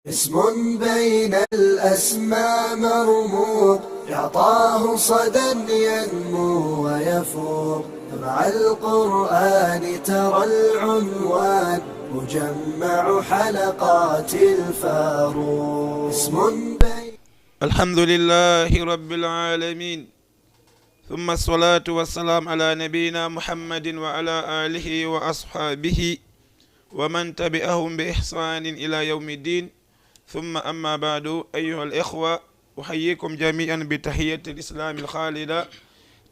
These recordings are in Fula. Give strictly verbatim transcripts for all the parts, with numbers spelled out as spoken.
اسم بين الأسماء مرموق، يعطاه صدى ينمو ويفوق، مع القرآن ترى العنوان، مجمع حلقات الفاروق. اسم بين الحمد لله رب العالمين، ثم الصلاة والسلام على نبينا محمد وعلى آله وأصحابه ومن تبعهم بإحسان إلى يوم الدين. ثم أما بعد، أيها الإخوة، أحييكم جميعا بتحية الإسلام الخالدة،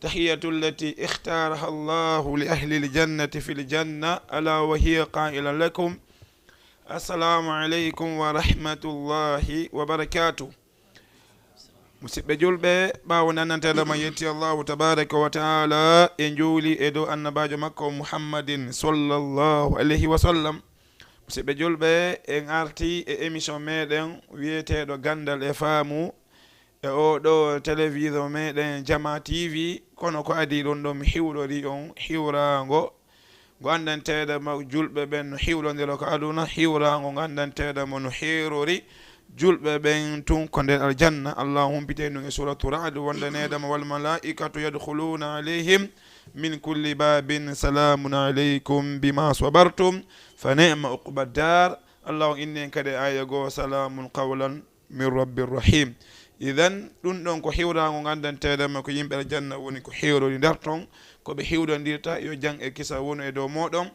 تحية التي اختارها الله لأهل الجنة في الجنة، ألا وهي قائلا لكم: السلام عليكم ورحمة الله وبركاته. Musidɓe julɓe, ɓaawo nde anndanteeɗo ma yetti Allahu tabaraka wa taala, e njuuli e dow annabaajo makko Muhammadin sallallahu alayhi wa sallam. Musidɓe julɓe, en arti e émission meɗen wiyeteeɗo Gandal e Faamu, e oo ɗo télévision meɗen Jama T V, kono ko adii ɗum ɗo, mi hiwrori on hiwraango ngo anndanteeɗo ma julɓe ɓen no hiwrondira ko aduna, hiwraango ngo anndanteeɗo mo no heerori julɓe ɓen tun ko nder aljanna. Allah humpitee ɗum e suratu Ra'd, wondaneeɗo ma: "Wal malaa'ikatu yadkhuluuna alayhim min kulli baabin, salaamun alaykum bima sabartum, fa ni'ma uqba daar." Allah on inni en kadi e aaya goo: "Salaamun qawlan min rabbir rahim." Idan, ɗum ɗon ko hiwraango ngo anndanteeɗo ma ko yimɓe aljanna woni ko heerori nder ton, ko ɓe hiwrondirta. Yo jam e kisal wonu e dow mooɗon.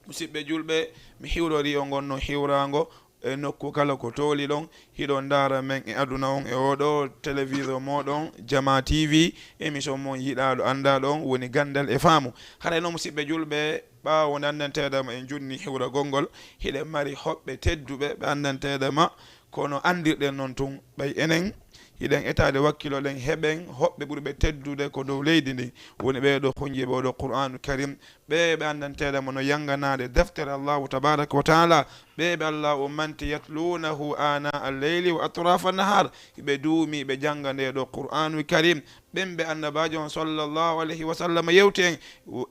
Musidɓe julɓe, mi hiwrori on ngon no hiwraango e nokku kala ko tooli ɗon, hiɗon ndaara men e aduna on e oo ɗo télévision mooɗon Jama T V, émission mon yiɗaaɗo anndaaɗo on woni Gandal e Faamu. Haray noon, musidɓe julɓe, ɓaawo nde anndanteeɗo ma en junni hiwragol ngol, hiɗen mari hoɓɓe tedduɓe ɓe anndanteeɗo ma, kono anndirɗen noon tun, ɓay enen hiɗen etaade wakkiloɗen heɓen hoɓɓe ɓurɓe teddude ko dow leydi ndi, woni ɓee ɗo hunjiiɓe oo ɗo Qur'aanu Karim, ɓee ɓe anndanteeɗo ma no yannganaade deftere Allahu tabaraka wa taala, ɓee ɓe Allah ummanti: "Yatluunahu aanaa al-layli wa atraafa an-nahaar." Hiɓe duumi ɓe jannga ndee ɗo Qur'aanu Karim, ɓen ɓe annabaajo on sallallahu alayhi wa sallam yewti en: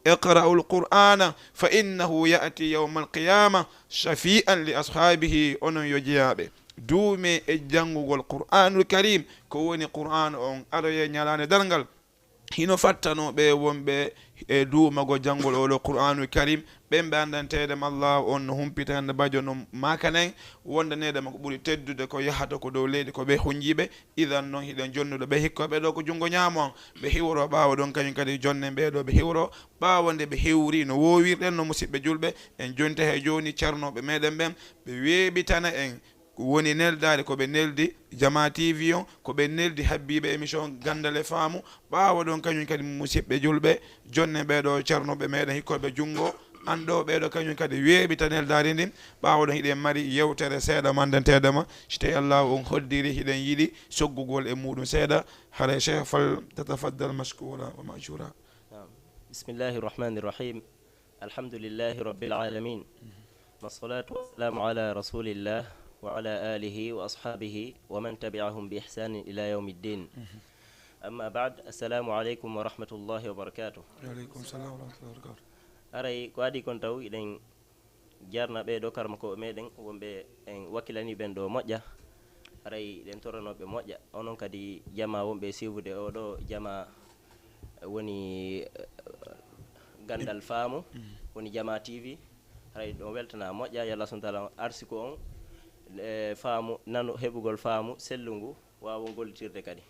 "Iqra'ul Qur'aana fa innahu ya'ti yawmal qiyaama shafii'an li ashaabihi." Onon yo jeyaaɓe, duumee e janngugol Qur'aanul Karim, ko woni Qur'aanu on aroyee ñalaande darngal. Hino fattanoo ɓe wonɓe e duumagol janngol oo ɗo Qur'aanul Karim, ɓen ɓe anndanteeɗo ma Allah on no humpita annabaajo, no maakana en, wondaneeɗo ma ko ɓuri teddude ko yahata ko dow leydi ko ɓe hunjiiɓe. Idan noon, hiɗen jonnude ɓe hikkooɓe ɗo ko junngo ñaamo on, ɓe hiwroo, ɓaawo ɗon kañum kadi jonnen ɓee ɗo ɓe hiwroo. Ɓaawo nde ɓe hiwri no woowirɗen no, musidɓe julɓe, en jonta he jooni ceernooɓe meɗen ɓen, ɓe weeɓitana en ko woni neldaade ko ɓe neldi Jama T V on, ko ɓe neldi habbiiɓe émission Gandal e Faamu. Ɓaawo ɗon kañum kadi, musidɓe julɓe, jonnen ɓee ɗo ceernooɓe meɗen hikkooɓe junngo, an ɗo ɓee ɗo kañum kadi weeɓita neldaari ndin. Ɓaawo ɗon hiɗen mari yewtere seeɗa mo anndanteeɗo ma, si tawii Allaahu on hoddiri, hiɗen yiɗi soggugol e muuɗum seeɗa. Haray Cheikh, fal tatafaddal mashkura wa ma'jura. Naam. Bismillahi rahmani rahim. Alhamdulillahi rabbil alamin. Wassalatu wassalamu ala rasulillah wa ala alihi wa ashabihi wa man tabi'ahum bi ihsanin ila yawmiddin. Amma ba'd, assalamu alaikum wa rahmatullahi wa barakatuh. Wa alaikum salam wa rahmatullahi wa barakatuh. Aray ko adi kon taw, iɗen jarna ɓee ɗo karmakooɓe meɗen, wonɓe en wakkilani ɓen ɗo moƴƴa. Aray iɗen torano ɓe moƴƴa. Onon kadi jama wonɓe e suivre oo ɗo jama woni, eh, Gandal Faamu, woni Jama T V. Haray ɗon weltana moƴƴa, yo Allah subhanahu wa taala arsiko on, eh, faamu, nanu, heɓugol faamu sellungu, waawon gollitirde kadi.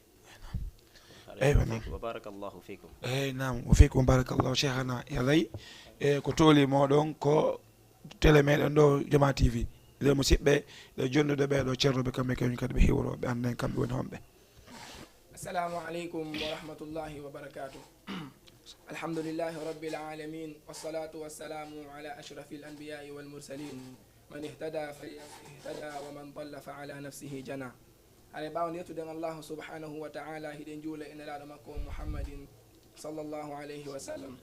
Haray, eywa, naam. Wa barakallahu fikum. Eyyi, naam, wa fikum barakallahu, Cheikhana. Yalay, e ko tooli moɗon ko télé meɗen ɗo, Jama T V. Ɗe musidɓe, ɗe jonnude ɓee ɗo ceernooɓe, kamɓe kañum kadi ɓe hiwro, ɓe annden kamɓe woni homɓe. Assalamu alaikum wa rahmatullahi wa barakatuh. Alhamdulillahi rabbil alamin, wassalatu wassalamu ala ashrafil anbiya'i wal mursalin. Man ihtada fal ihtada wa man dalla fa ala nafsihi jana. Haray ɓaawo nde yettuden Allahu subhanahu wa ta'ala, hiɗen juula e Nelaaɗo makko Muhammadin sallallahu alayhi wa sallam.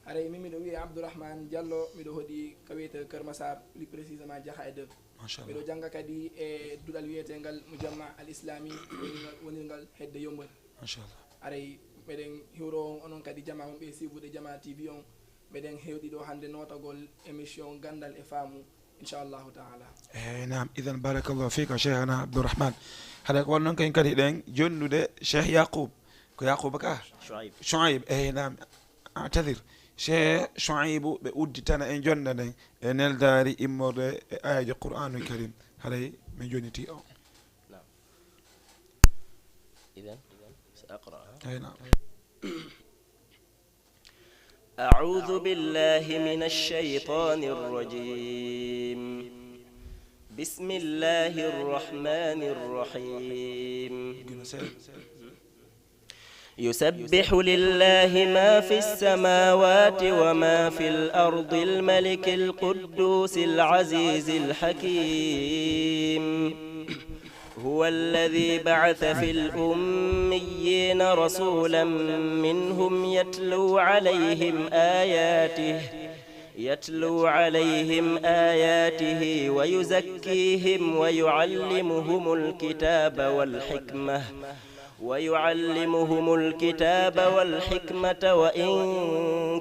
Haray min miɗo wi'e Abdourahmane Diallo, miɗo hoɗi ka wiyetee Kër Massar, plus précisément Jaxaay deux. Machallah. Miɗo jannga kadi e duɗal wiyeteengal Mujamma al Islami, wonirngal, wonirngal hedde Yombol. Machallah. Haray meɗen hiwro on, onon kadi jama wonɓe e suivre Jama T V on, meɗen hewɗi ɗo hannde nootagol émission Gandal e Faamu. Inchallahu taala. Eyi, naam. Idan, barakallahu fika, Cheikhana Abdourahmane. Haɗa ko won noon kañum kadi eɗen jonnude Cheikh Yacoub. Ko Yacoub ka? Chouaib. Chouaib. Eyi, naam. Atadir. Cheikh Chouaibou, ɓe udditana en jonde nden e neldaari immorde e ayaji Qur'anul Karim. Haray min jonniti o. نعم. إذن سأقرأها. Eyi, naam. أعوذ بالله من الشيطان الرجيم. بسم الله الرحمن الرحيم. يسبح لله ما في السماوات وما في الأرض الملك القدوس العزيز الحكيم. هو الذي بعث في الأميين رسولا منهم يتلو عليهم آياته، يتلو عليهم آياته ويزكيهم ويعلمهم الكتاب والحكمة، ويعلمهم الكتاب والحكمة وإن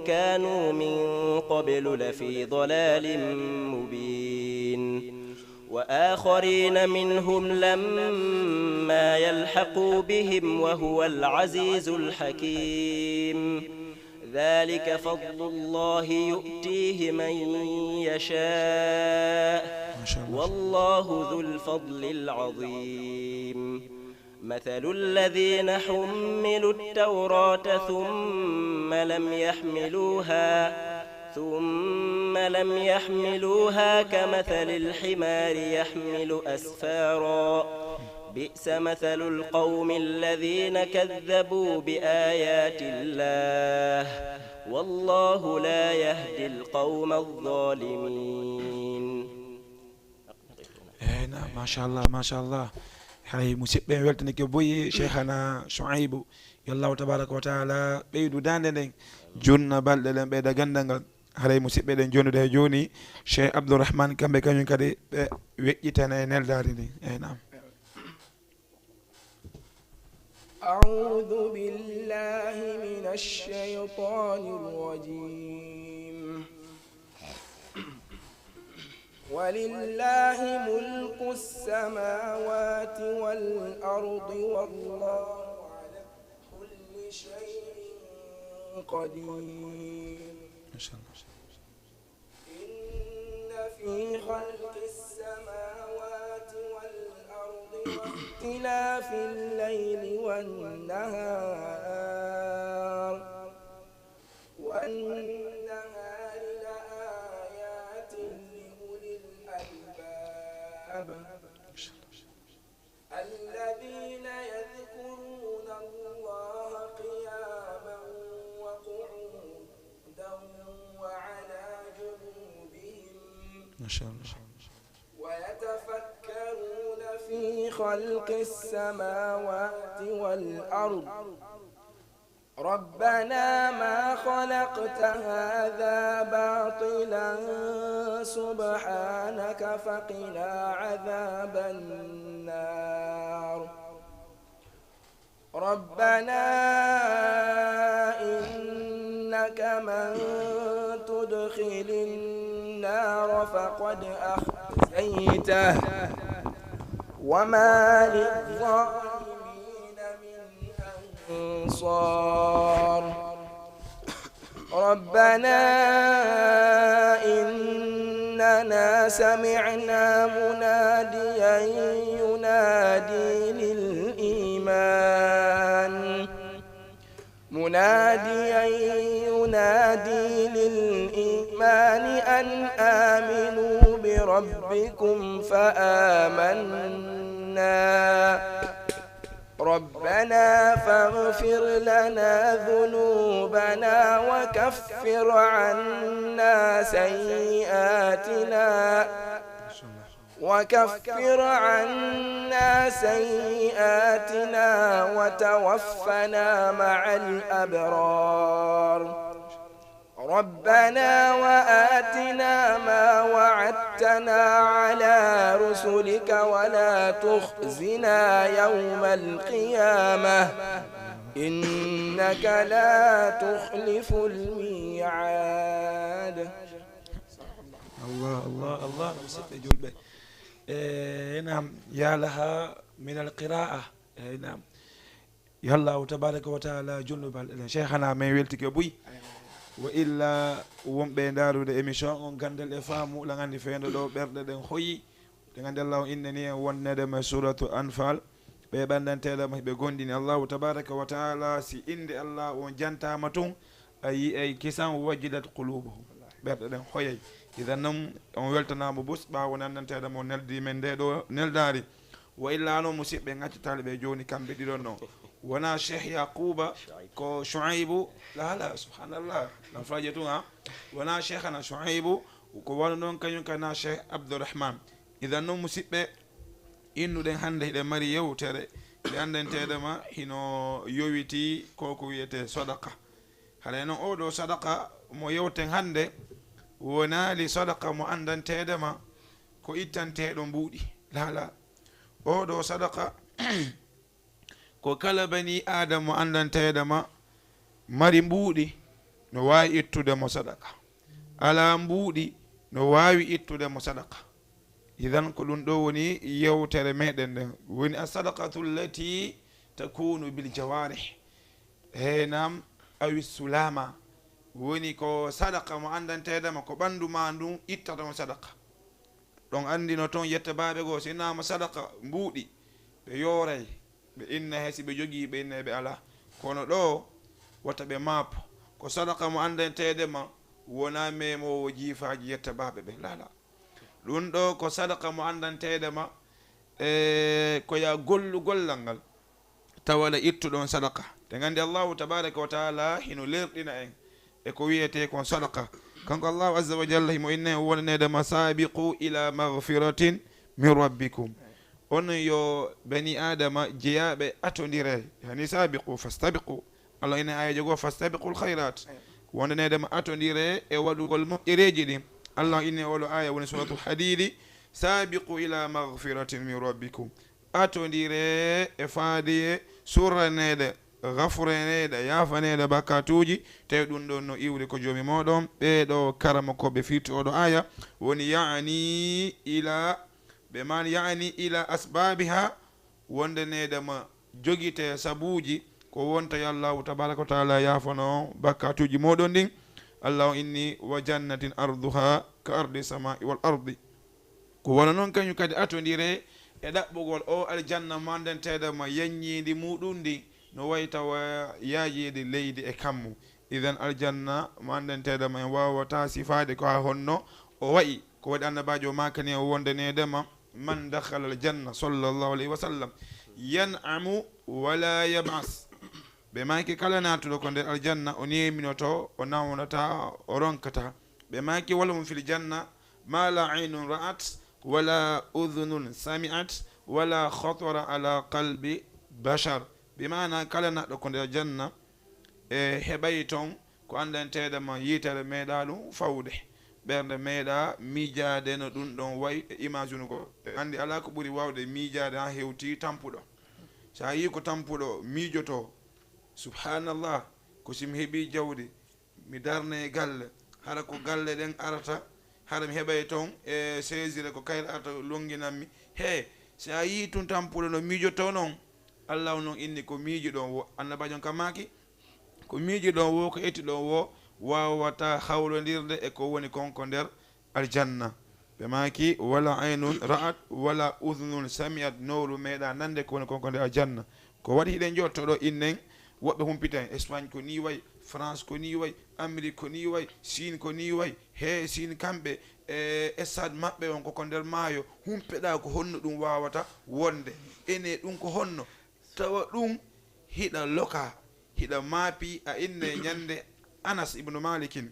كانوا من قبل لفي ضلال مبين. وآخرين منهم لما يلحقوا بهم وهو العزيز الحكيم. ذلك فضل الله يؤتيه من يشاء، ما شاء الله. والله ذو الفضل العظيم. مثل الذين حملوا التوراة ثم لم يحملوها، ثم لم يحملوها كمثل الحمار يحمل أسفارا. بئس مثل القوم الذين كذبوا بآيات الله، والله لا يهدي القوم الظالمين. Eyi, naam, machallah, machallah. Haray musidɓe en weltanike boyi Cheikhana Chouaibou. Yo Allahu tabaraka wa taala ɓeydu daande nden, junna balɗe ɗen, ɓeyda ganndal ngal. Haray musidɓe ɗen jonnude he jooni, Cheikh Abdourahmane, kamɓe kañum kadi ɓe weƴƴitana e neldaari ndi. Eyi, naam. أعوذ بالله من الشيطان الرجيم. ولله ملك السماوات والأرض والله على كل شيء قدير. ما شاء الله. إن في خلق السماوات والأرض واختلاف الليل والنهار، والنهار لآيات لأولي الألباب. الذين يذكرون الله قياما وقعودا وعلى جنوبهم. ما شاء الله. ويتفكرون في خلق السماوات والأرض. ربنا ما خلقت هذا باطلا سبحانك فقنا عذاب النار. ربنا إنك من تدخل النار فقد أخزيته وما للظالمين من أنصار. ربنا إننا سمعنا مناديا ينادي للإيمان، مناديا ينادي للإيمان أن آمنوا بربكم فآمنا. ربنا فاغفر لنا ذنوبنا وكفر عنا سيئاتنا، وكفر عنا سيئاتنا وتوفنا مع الأبرار. ربنا وآتنا ما وعدتنا على رسلك ولا تخزنا يوم القيامة إنك لا تخلف الميعاد. Allah, Allah, Allah, musidɓe julɓe. E, naam, ya laha min al qira'a. E, naam. Yo Allahu tabaraka wa taala junnubal ɗen. Cheikhana, min weltike buy. Wa illa wonɓe ndaarude émission on, gandal e faamu, la nganndi feendo ɗo, ɓerɗe ɗen hoyi. Ɗe nganndi Allahu innani en wonnede ma suratu Anfal. Ɓe ɓandanteeɗo ma ɓe gondini Allahu tabaraka wa taala, si innde Allah on jantaama tun, a yi'ay kisan wajilat qulubuhum. Ɓerɗe ɗen hoyay. Idan non, on weltanaama bus ɓaawo nandanteeɗo mo neldi men nde ɗo neldaari. Wa illa non, musidɓe, ngaccitaali ɓe jooni kamɓe ɗiɗon non. Wona Cheikh Yaquba, ko Shuaibu. Lala, subhanallah. Nan faje tun, ha? Wona Cheikhana Shuaibu, ko wano non kañum kana Cheikh Abdourahman. Idan non, musidɓe, innuɗen hannde hiɗen mari yewtere nde anndanteeɗo ma hino yowiti ko ko wiyetee sadaqa. Haray non, oo ɗoo sadaqa mo yewten hannde wonaali sadaqa mo anndanteeɗo ma ko ittanteeɗo mbuuɗi. Lala, oo ɗoo sadaqa ko kala bani Aadama mo anndanteeɗo ma mari mbuuɗi, no waawi ittude mo sadaqa. Alaa mbuuɗi, no waawi ittude mo sadaqa. Idan, ko ɗum ɗo woni yewtere meɗen nden. Woni as-sadaqatu allati takunu bil jawarih. He nam, awi sulama. Woni ko sadaqa mo anndanteeɗo ma, ko ɓanndu ma ndun ittata mo sadaqa. Ɗon anndino toon yetta baaɓe goo, si innama sadaqa mbuuɗi, ɓe yooray, ɓe inna he si ɓe jogii, ɓe inna ɓe alaa. Kono ɗo, wota ɓe maapo. Ko sadaqa mo anndanteeɗo ma, wona memoowo jiifaaji yetta baaɓe ɓe. Lala. Ɗum ɗo ko sadaqa mo anndanteeɗo ma, e ko ya gollu gollal ngal. Tawa la ittuɗon sadaqa. Te nganndi Allahu tabaraka wa taala hino lerɗina en e ko wiyetee kon sadaqa. Kanko Allahu azza wa jalla himo inna en wonanede ma sabiqu ila magfiratin min rabbikum. On yo bani Adama jeyaaɓe atondire. Yani sabiqu fastabiqu. Allah ina aya jogo fastabiqul khairat. Wonanede ma atondire e waɗugol moƴƴereeji ɗin. Allah inni oɗo aya woni suratul Hadidi. Sabiqu ila magfiratin min rabbikum. Atondire e faadeye surraneede, gafureneede, yaafaneede bakkatuuji, tawi ɗum ɗon no iwri ko Joomi mooɗon. Ɓee ɗoo karamokooɓe firti oɗo aya woni, yaani ila, ɓe maani yaani ila asbabiha, wondaneede ma jogite sabuuji ko wonta yo Allahu tabaraka wa taala yaafano bakkatuuji mooɗon ɗin. Allahu inni, wa jannatin arduha ka ardi samai wal ardi. Ko wano non kañum kadi atondire e ɗaɓɓugol o aljanna mandanteeɗo ma yaññiindi muɗum ndi no wayi tawa yaajiindi leydi e kammu. Idan aljanna mandanteeɗo ma en waawata sifaade ko haa honno o wayi. Ko waɗi annabaajo o maakani en wondaneede ma, man dakhala aljanna, sallallahu alayhi wa sallam, yan'amu wala yab'as. Ɓe maaki kala naatuɗo ko nder aljanna o neeminoto, o nawnataa, o ronkataa. Ɓe maaki, wa lahum fil janna ma la aynun ra'at, wala udhunun sami'at, wala khatara ala qalbi bashar. Bi maana kala naɗɗo ko nder janna e heɓay ton ko anndanteeɗo ma yitere meeɗa ɗum fawde. Ɓernde meeɗa miijaade no ɗum ɗon wayi e image uno ko. E anndi alaa ko ɓuri waawde miijaade haa hewti tampuɗo. So a yii ko tampuɗo miijoto, subhanallah, ko si mi heɓi jawdi, mi darnay galle, hara ko galle ɗen arata, hara mi heɓay ton e seesire ko kayre arata lonnginammi. He, si a yii tun tampuɗo no miijoto non, Allahu non inni ko miijiɗon wo, annabajo on ka maaki, ko miijiɗon wo, ko ettiɗon wo, waawata hawrondirde e ko woni kon ko nder aljanna. Ɓe maaki, wala aynun ra'at, wala udhunun sami'at, nowru meeɗa nande ko woni kon ko nder aljanna. Ko waɗi hiɗen jotto ɗo innen, woɓɓe humpita en, Espagne ko ni way, France ko ni way, Amérique ko ni way, Chine ko ni way. He Chine kamɓe, e stade maɓɓe on koko nder maayo, humpeɗa ko honno ɗum waawata wonde. Ene ɗum ko honno? Tawa ɗum hiɗa loka, hiɗa maapi, a inne ñande Anas ibnu Malikin.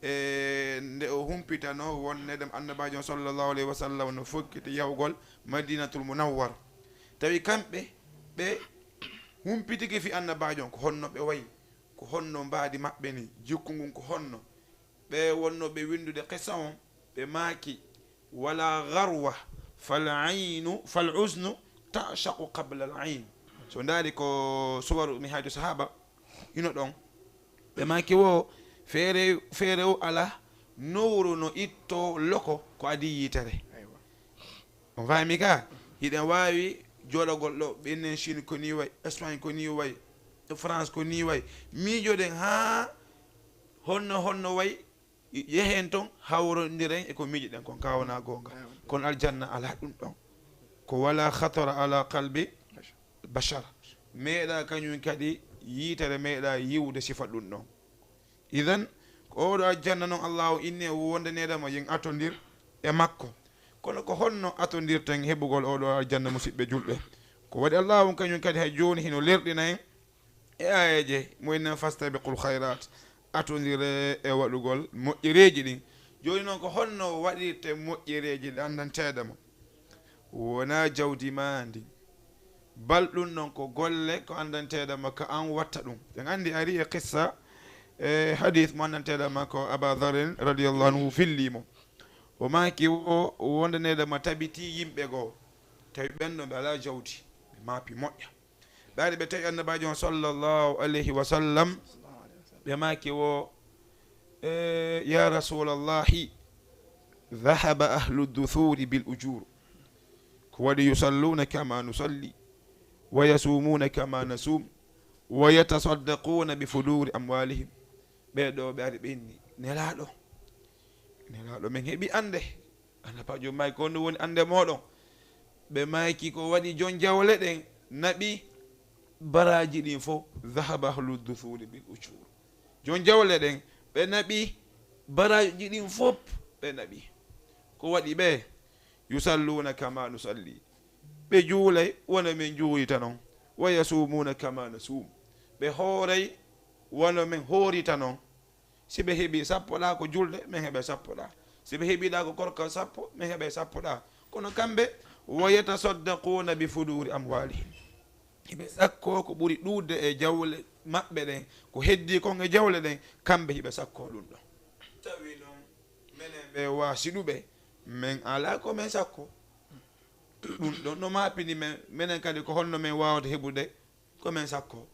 E nde o humpitano wonde ɗum annabaajo on sallallahu alayhi wa sallam no fokkiti yahugol Madinatul Munawwar. Tawi kamɓe ɓe humpitiki fi annabaajo on, ko honno ɓe wayi, ko honno mbaadi maɓɓe ni, jikku ngun ko honno. Ɓe wonno ɓe windude qissa on, ɓe maaki, wala gharwa, fal aynu, fal uznu ta'shaqu qabla al ayn. So ndaari ko suwaru mi hayto sahaba, hino ɗon. Ɓe maaki wo, feere, feere o ala, Nowru no itto loko ko adi yitere. On fami ka? Hiɗen wawi joɗagol ɗo, ɓennen Chine ko ni way, Espagne ko ni way, France ko ni way. Miijoɗen ha honno honno way, yehen ton hawrondiren e ko miijoɗen kon, ka wona gonga. Kono aljanna ala ɗum ɗon. Ko wala khatara ala qalbi bashar. Meeɗa kañum kadi yitere meeɗa yiwde sifa ɗum ɗon. Idan, ko oɗo aljanna non Allahu inni e wondanedama yen atondir e makko. Kono ko honno atondirten heɓugol oɗo aljanna, musiɓɓe julɓe? Ko waɗi Allahu on kañum kadi hay joni hino lerɗina en e ayeje mo innen fastabiqul khayrat, atondire e waɗugol moƴƴereji ɗin. Joni non ko honno waɗirte moƴƴereji ɗi andanteɗama? Wona jawdi ma ndi. Bal ɗum non ko golle ko andanteɗama ka an watta ɗum. En andi ari e qissa, e hadith mo andanteɗama ko Aba Dharrin radiyallahu anhu fillimo. O maaki o wondanedama tabiti yimɓe goo. Tawi ɓen ɗo ɓe ala jawdi, ɓe maapi moƴƴa. Ɓe ari ɓe tawi annabajo on sallallahu alayhi wa sallam. Ɓe maaki o, e, ya rasulallahi, dhahaba ahlu duthuri bil ujur. Ko waɗi yusalluna kama nusalli, wa yasumuna kama nasum, wa yatasaddaquna bi fuduri amwalihim. Ɓe ɗo ɓe ari ɓe inni, Nelaɗo, Nelaɗo, men heɓi ande. Annabajo maaki, ko honɗum woni ande moɗon? Ɓe maaki, ko waɗi jon jawle ɗen naɓi baraji ɗin fof. Dhahaba ahlu duthuri bil ujur. Jon jawle ɗen, ɓe naɓi baraji ɗin fof, ɓe naɓi. Ko waɗi ɓe? Yusalluna kama nusalli. Ɓe juulay wano men juulita non. Wa yasumuna kama nasum. Ɓe hooray wano men hoorita non. Si ɓe heɓi sappo ɗa ko julde, men heɓa sappo ɗa. Si ɓe heɓi ɗa ko korka sappo, men heɓa sappo ɗa. Kono kamɓe, wa yatasaddaquna bi fuduri amwalihim. Hiɓe sakko ko ɓuri ɗuuɗde e jawle maɓɓe ɗen, ko heddi kon e jawle ɗen, kamɓe hiɓe sakko ɗum ɗon. Tawi non, menen ɓe wasiɗuɓe, men ala ko men sakko. Ɗum ɗon no maapini men, menen kadi ko honno men wawata heɓude ko men sakko?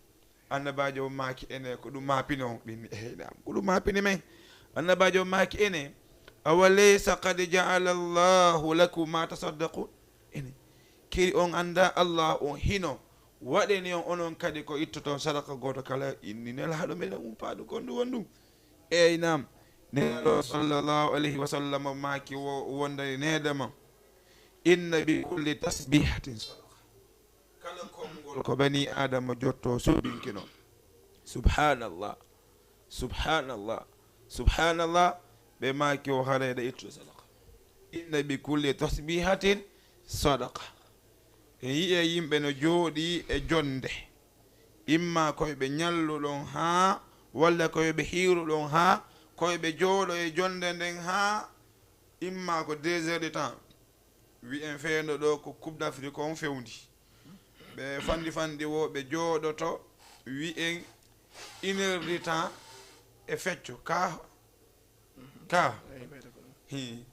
Annabajo on maaki ene, ko ɗum maapini on? Ɓe inni, eey, naam, ko ɗum maapini men. Annabajo on maaki ene, awalaysa qad ja'ala Allahu lakum ma tasaddaqun? Ene, kiri on annda Allah on hino waɗani on onon kadi ko ittoton sadaka gooto kala? Inni, Nelaaɗo meɗen umpaɗo kon ɗum won ɗum. Eey, naam. Nelaaɗo sallallahu alayhi wa sallam maaki wo wondanedema, inna bi kulli tasbihatin sadaqa. Kala konngol ko bani Adama jotto soɓinki non. Subhanallah. Subhanallah. Subhanallah. Ɓe maaki o haray ɗa ittude sadaqa. Inna bi kulli tasbihatin sadaqa. En yi'e yimɓe no jooɗi e jonde. Imma koye ɓe ñalluɗon haa, walla koye ɓe hiiruɗon haa, koye ɓe jooɗo e jonde nden haa, imma ko deux heures de temps. Wi'en feendo ɗo ko Coupe d'Afrique on fewndi. Ɓe fandi fandi wo ɓe jooɗoto, wi'en une heure de temps e fecco. Ka, ka. Hi.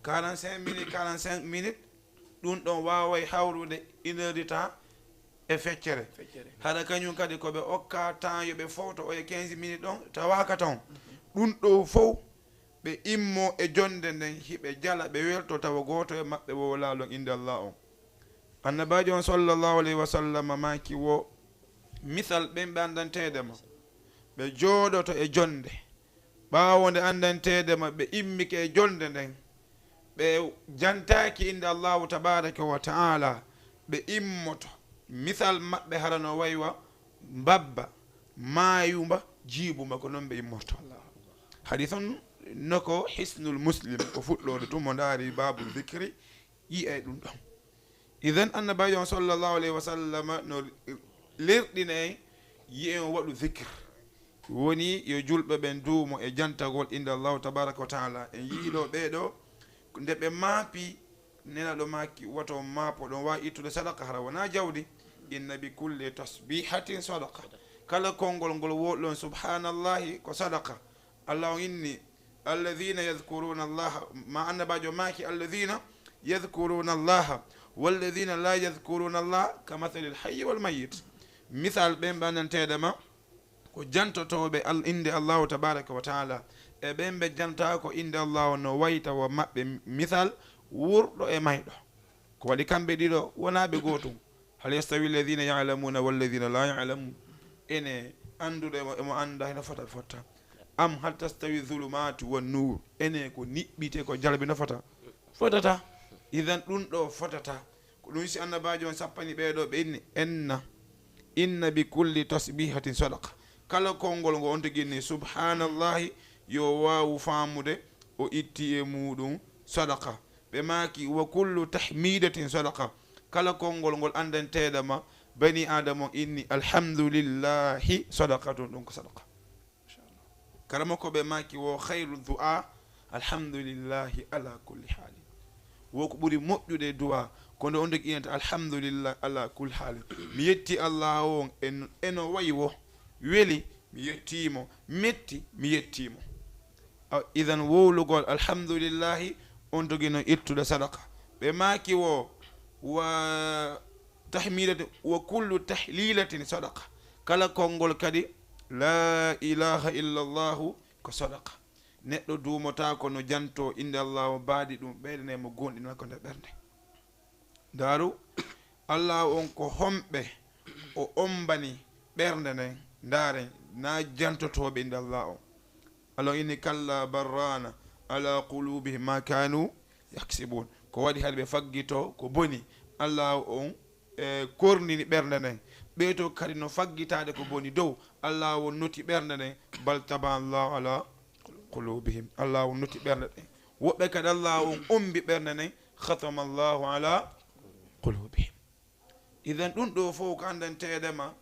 Quarante-cinq minutes, quarante-cinq minutes. Ɗum ɗon waaway hawrude une heure de temps e feccere. Feccere. Hara kañum kadi ko ɓe okka temps yo ɓe fowto o e quinze minutes ɗon, tawaaka ton. Ɗum ɗo fow ɓe immo e jonde nden, hiɓe jala, ɓe welto, tawa gooto e maɓɓe wowlaa lon innde Allah on. Annabaajo on sallallahu alayhi wa sallam maaki wo, misal ɓen ɓe anndanteede ma, ɓe jooɗoto e jonde, ɓaawo nde anndanteede ma, ɓe immike e jonde nden, ɓe jantaaki innde Allahu tabaraka wa ta'ala, ɓe immoto. Misal maɓɓe hara no waywa mbabba, maayumba, jiibumba, ko non ɓe immorto. Hadith on no ko Hisnul Muslim, ko fuɗɗoode tun mo ndaari babu zikri, yi'ay ɗum ɗon. Idan Annabaajo on sallallahu alayhi wa sallam no lerɗina en, yi'en o waɗu zikr. Woni yo julɓe ɓen duumo e jantagol innde Allahu tabaraka wa ta'ala. En yi'i ɗo ɓee ɗo, nde ɓe maapi, Nelaaɗo maaki, woto maapo, ɗon waawi ittude sadaqa, hara wonaa jawdi. Inna bi kulli tasbihatin sadaqa. Kala konngol ngol wooɗi ɗon subhanallahi ko sadaqa. Allah on inni, alladhina yadhkuruna Allaha, ma Annabaajo maaki, alladhina yadhkuruna Allaha, walladhina la yadhkuruna Allaha, ka mathalil hayyi wal mayyit. Misal ɓen ɓe anndanteede ma, ko jantotooɓe al-, innde Allahu tabaraka wa ta'ala, e ɓen ɓe jantaako innde Allaahu no wayta wo maɓɓe misal wurɗo e mayɗo. Ko waɗi kamɓe ɗiɗo wonaa ɓe gootum. Hal yastawi alladhina ya'lamuna walladhina la ya'lamun? Ene annduɗo e mo, e mo annda hino fota, fotta. Am hal tastawi dhulumatu wan nur? Ene ko niɓɓite ko jalbi no fota? Fotata. Idan ɗum ɗo fotata. Ko ɗum si annabaajo on sappani ɓee ɗo, ɓe inni, enna, inna bi kulli tasbihatin sadaqa. Kala konngol ngo on tigi inni, subhanallahi, yo waawu faamude, o itti e muuɗum sadaqa. Ɓe maaki, wa kullu tahmidatin sadaqa. Kala konngol ngol anndanteeɗa ma, bani Aadama on inni, alhamdulillahi sadaqatun, ɗum ko sadaqa. Karamoko ɓe maaki wo khayru du'a, alhamdulillahi ala kulli hali. Wo ko ɓuri moƴƴude du'a, ko nde on tigi innata, alhamdulillah ala kulli hali. Mi yetti Allah on, en, eno wayi wo, weli, mi yetti mo, metti, mi yetti mo. A, idan wowlugol alhamdulillahi, on tigi no ittude sadaqa. Ɓe maaki wo, wa tahmidati, wa kullu tahlilatin sadaqa. Kala konngol kadi, la ilaha illa Allahu, ko sadaqa. Neɗɗo duumotaako no jantoo innde Allaahu baadi ɗum ɓeydane mo goonɗinal ko nder ɓernde. Ndaaru, Allaahu on ko homɓe o ombani ɓernde nden, ndaaren, na jantotooɓe innde Allaahu on. Allah inni, kalla barrana ala qulubihim ma kanu yaksibun. Ko waɗi hade ɓe faggito ko boni. Allaahu on e kornini ɓernde nden. Ɓee to kadi no faggitaade ko boni dow. Allaahu on noti ɓernde nden. Bal taba Allahu ala qulubihim. Allaahu on noti ɓernde ɗen. Woɓɓe kadi Allaahu on ombi ɓernde nden. Khatama Allahu ala qulubihim. Idan ɗum ɗo fof ko anndanteede ma,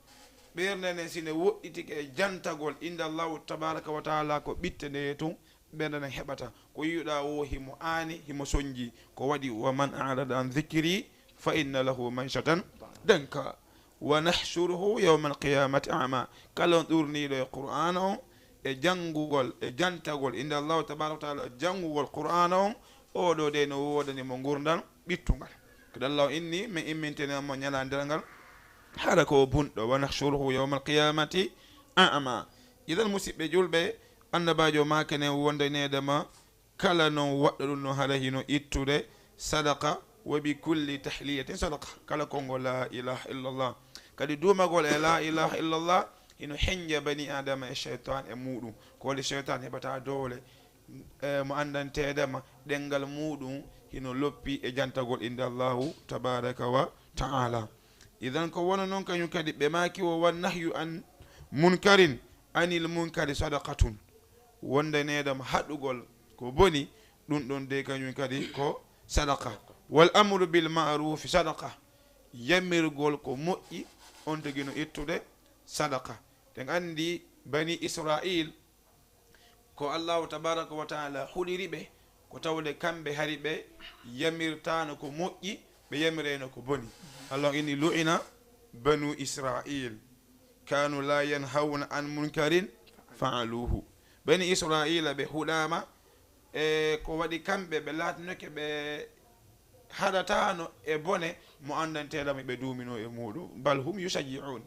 ɓernde nden si ne woɗɗitike e jantagol innde Allahu tabaraka wa taala ko ɓitte nde tun, ɓernde nden heɓata. Ko yi'uɗaa wo himo aani, himo sonji. Ko waɗi, wa man a'rada an dhikri fa inna lahu ma'ishatan danka. Wa nahshuruhu yawmal qiyamati a'ma. Kala on ɗurniiɗo e Qur'aana on, e janngugol, e jantagol innde Allahu tabaraka wa taala, e janngugol Qur'aana on, oo ɗoo de no woodani mo ngurndan ɓittungal. Kadi Allah o inni, min immintini mo ñalaande ngal, hara ko o bunɗo, wa nahshuruhu yawmal qiyamati a'ma. Idan, musiɓɓe julɓe, annabaajo maakene wondaneede ma, kala non waɗɗo ɗum no hara hino ittude sadaqa, wa bi kulli tahliyatin sadaqa. Kala konngol la ilaha illallah. Kadi duumagol e la ilaha illallah, hino henja bani Adama e shaytan e muuɗum. Ko woni shaytan heɓata doole, e, mo anndanteede ma, ɗenngal muuɗum hino loppi e jantagol innde Allahu tabaraka wa ta'ala. Idan ko wano non kañum kadi ɓe maaki wo wan nahyu an munkarin, anil munkari sadaqatun. Wondaneede ma haɗugol ko boni, ɗum ɗon de kañum kadi ko sadaqa. Wal amru bil ma'rufi sadaqa. Yamirgol ko moƴƴi, on tigi no ittude sadaqa. Ɗen anndi bani Israil, ko Allahu tabaraka wa taala huliri ɓe, ko tawde kamɓe hari ɓe yamirtaano ko moƴƴi, ɓe yamirayno ko boni. Allah inni, lu'ina banu Israil, kanu la yanhawna an munkarin fa'aluhu. Bani Israila ɓe huɗaama, e ko waɗi kamɓe ɓe laatinoke ɓe haɗataano e bone mo anndanteeɗo mo ɓe duuminoo e muuɗum. Bal hum yushajji'un.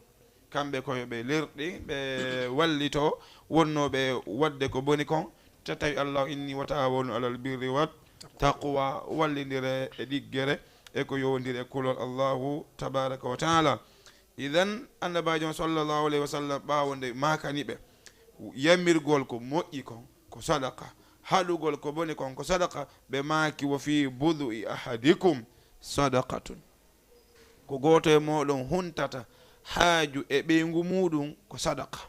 Kamɓe ko yo ɓe lerɗi, ɓe wallito wonnooɓe waɗde ko boni kon. Te tawi Allah inni, wa ta'awanu alal birri wat taqwa, wallindire e ɗiggere e ko yowondiri e kulol Allahu tabaraka wa taala. Idan, annabaajo on sallallahu alayhi wa sallam, ɓaawo nde maakani ɓe, yamirgol ko moƴƴi kon, ko sadaqa, haɗugol ko boni kon, ko sadaqa, ɓe maaki, wa fi budu'i ahadikum sadaqatun. Ko gooto e mooɗon huntata haaju e ɓeyngu muuɗum ko sadaqa.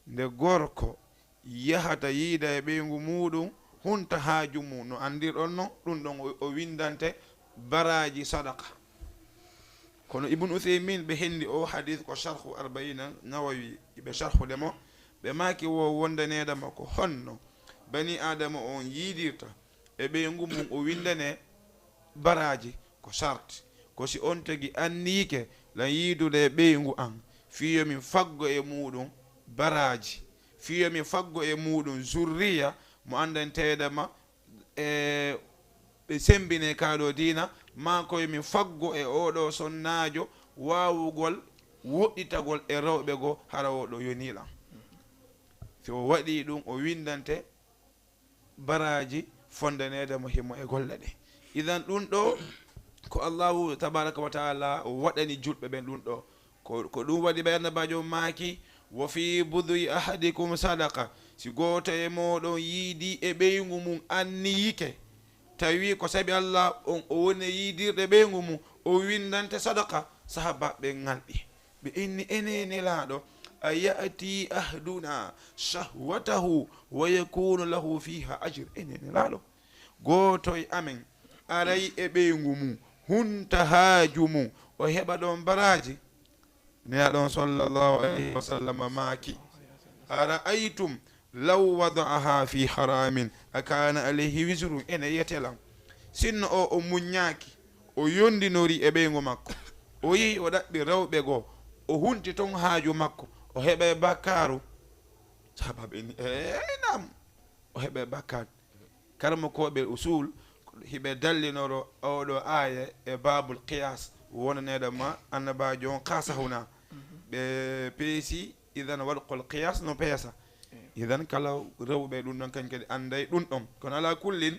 Nde gorko yahata yiida e ɓeyngu muuɗum, hunta haaju mum, no anndirɗon non, ɗum ɗon o, o winndante baraaji sadaqa. Kono Ibn Uthaymin ɓe henndi o hadith ko sharhu Arbaina Nawawi, ɓe sharhude mo, ɓe maaki wo wondaneede ma ko honno bani Aadama on yiidirta e ɓeyngu mum o winndane baraaji, ko sart. Ko si on tigi anniike lan yiidude e ɓeyngu an, fii yo min faggo e muuɗum baraaji, fii yo min faggo e muuɗum zurriya mo anndanteeɗo ma, e ɓe semmbine kaa ɗoo diina, maa ko yo min faggo e oo ɗoo sonnaajo waawugol woɗɗitagol e rewɓe goo, hara oo ɗoo yonii lan. Si o waɗii ɗum, o winndante baraaji fonndaneede mo himo e golle ɗe. Idan ɗum ɗo ko Allahu tabaraka wa taala waɗani julɓe ɓen ɗum ɗo. Ko, ko ɗum waɗi ɓe annabaajo maaki, "Wa fi budui ahadikum sadaqa." Si gooto e mooɗon yiidi e ɓeyngu mum anniyike, tawi ko sabi Allah on o woni e yiidirde ɓeyngu mum, o winndante sadaqa. Sahaaba ɓen ŋalɗi. Ɓe inni, "Ene Nelaaɗo, a ya'ti ahduna shahwatahu wa yakunu lahu fiha ajr." Ene Nelaaɗo, gooto e amen aray e ɓeyngu mum, hunta haaju mum, o heɓa ɗon baraaji. Nelaaɗo on sallallahu alayhi wa sallam maaki, "Ara'aytum law wada'aha fi haramin akana alayhi wizrun?" Ene yetee lan, sinno o, o muññaaki, o yondinori e ɓeyngu makko, o yehi o ɗaɓɓi rewɓe goo, o hunti ton haaju makko, o heɓay bakkaaru? Sahaaba ɓe ni, "Eh, naam, o heɓay bakkaaru." Karamokooɓe usul hiɓe dallinoro oɗo aaya e baabul qiyas, wonaneɗo ma annabaajo on qasahuna. Ɓe peesi, idan waɗ qol qiyas no peesa. Idan kala rewɓe ɗum ɗon, kañ kadi annday ɗum ɗon. Kono ala kullin,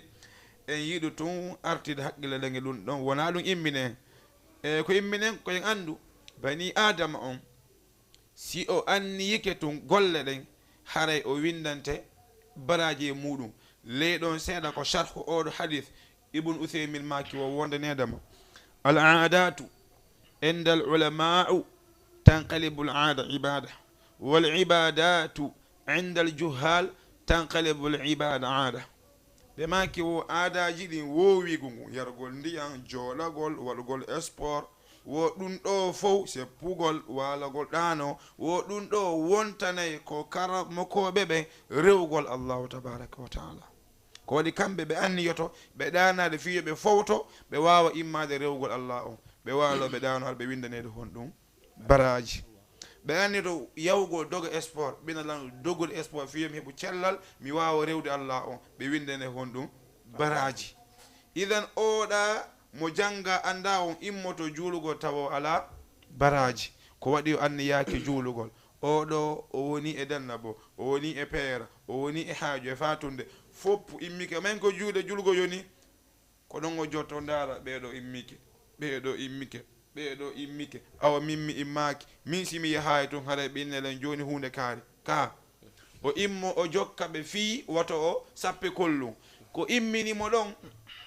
en yiɗu tun artide haqqille ɗen e ɗum ɗon. Wona ɗum imminen. E ko imminen, ko en anndu bani Aadama on, si o anniyike tun golle ɗen, haray o winndante baraaji e muɗum. Ley ɗon seeɗa ko sharhu oɗo hadith, Ibn Uthaymin maaki wo wonde needama. Al aadatu inda al ulama'u tanqalibu al aada ibada, wal ibadatu inda al juhal tanqalibu al ibada aada. Ɓe maaki wo aadaaji ɗin, woowigu ngu, yargol ndiyam, jooɗagol, waɗugol sport, wo ɗum ɗo fow, seppugol, waalagol ɗaano, wo ɗum ɗo wontanay ko karamokooɓe ɓen rewugol Allahu tabaraka wa taala. Ko waɗi kamɓe ɓe anniyoto, ɓe ɗaanaade fii yo ɓe fowto, ɓe waawa immaade rewugol Allah on, ɓe waalo, ɓe ɗaano, har ɓe winndaneede honɗum? Baraaji. Ɓe anniyoto yawugol doga sport, ɓina lan dogude sport fii yo mi heɓu cellal, mi waawa rewde Allah on, ɓe winndane honɗum? Baraaji. Idan oɗa mo jannga annda on immoto juulugol tawa o alaa baraaji. Ko waɗi o anniyaaki juulugol? Oɗo o woni e dannabo, o woni e peera, o woni e haaju e faatunde. Foppu immike, men ko juuɗe julgo yoni. Ko ɗon o jotto ndaara, ɓeeɗo immike, ɓeeɗo immike, ɓeeɗo immike. Awa min mi immaaki, min si mi yahaay tun, haray ɓe innelen jooni huunde kaari. Ka o immo, o jokka ɓe fii wato o sappe kollum. Ko immini mo ɗon,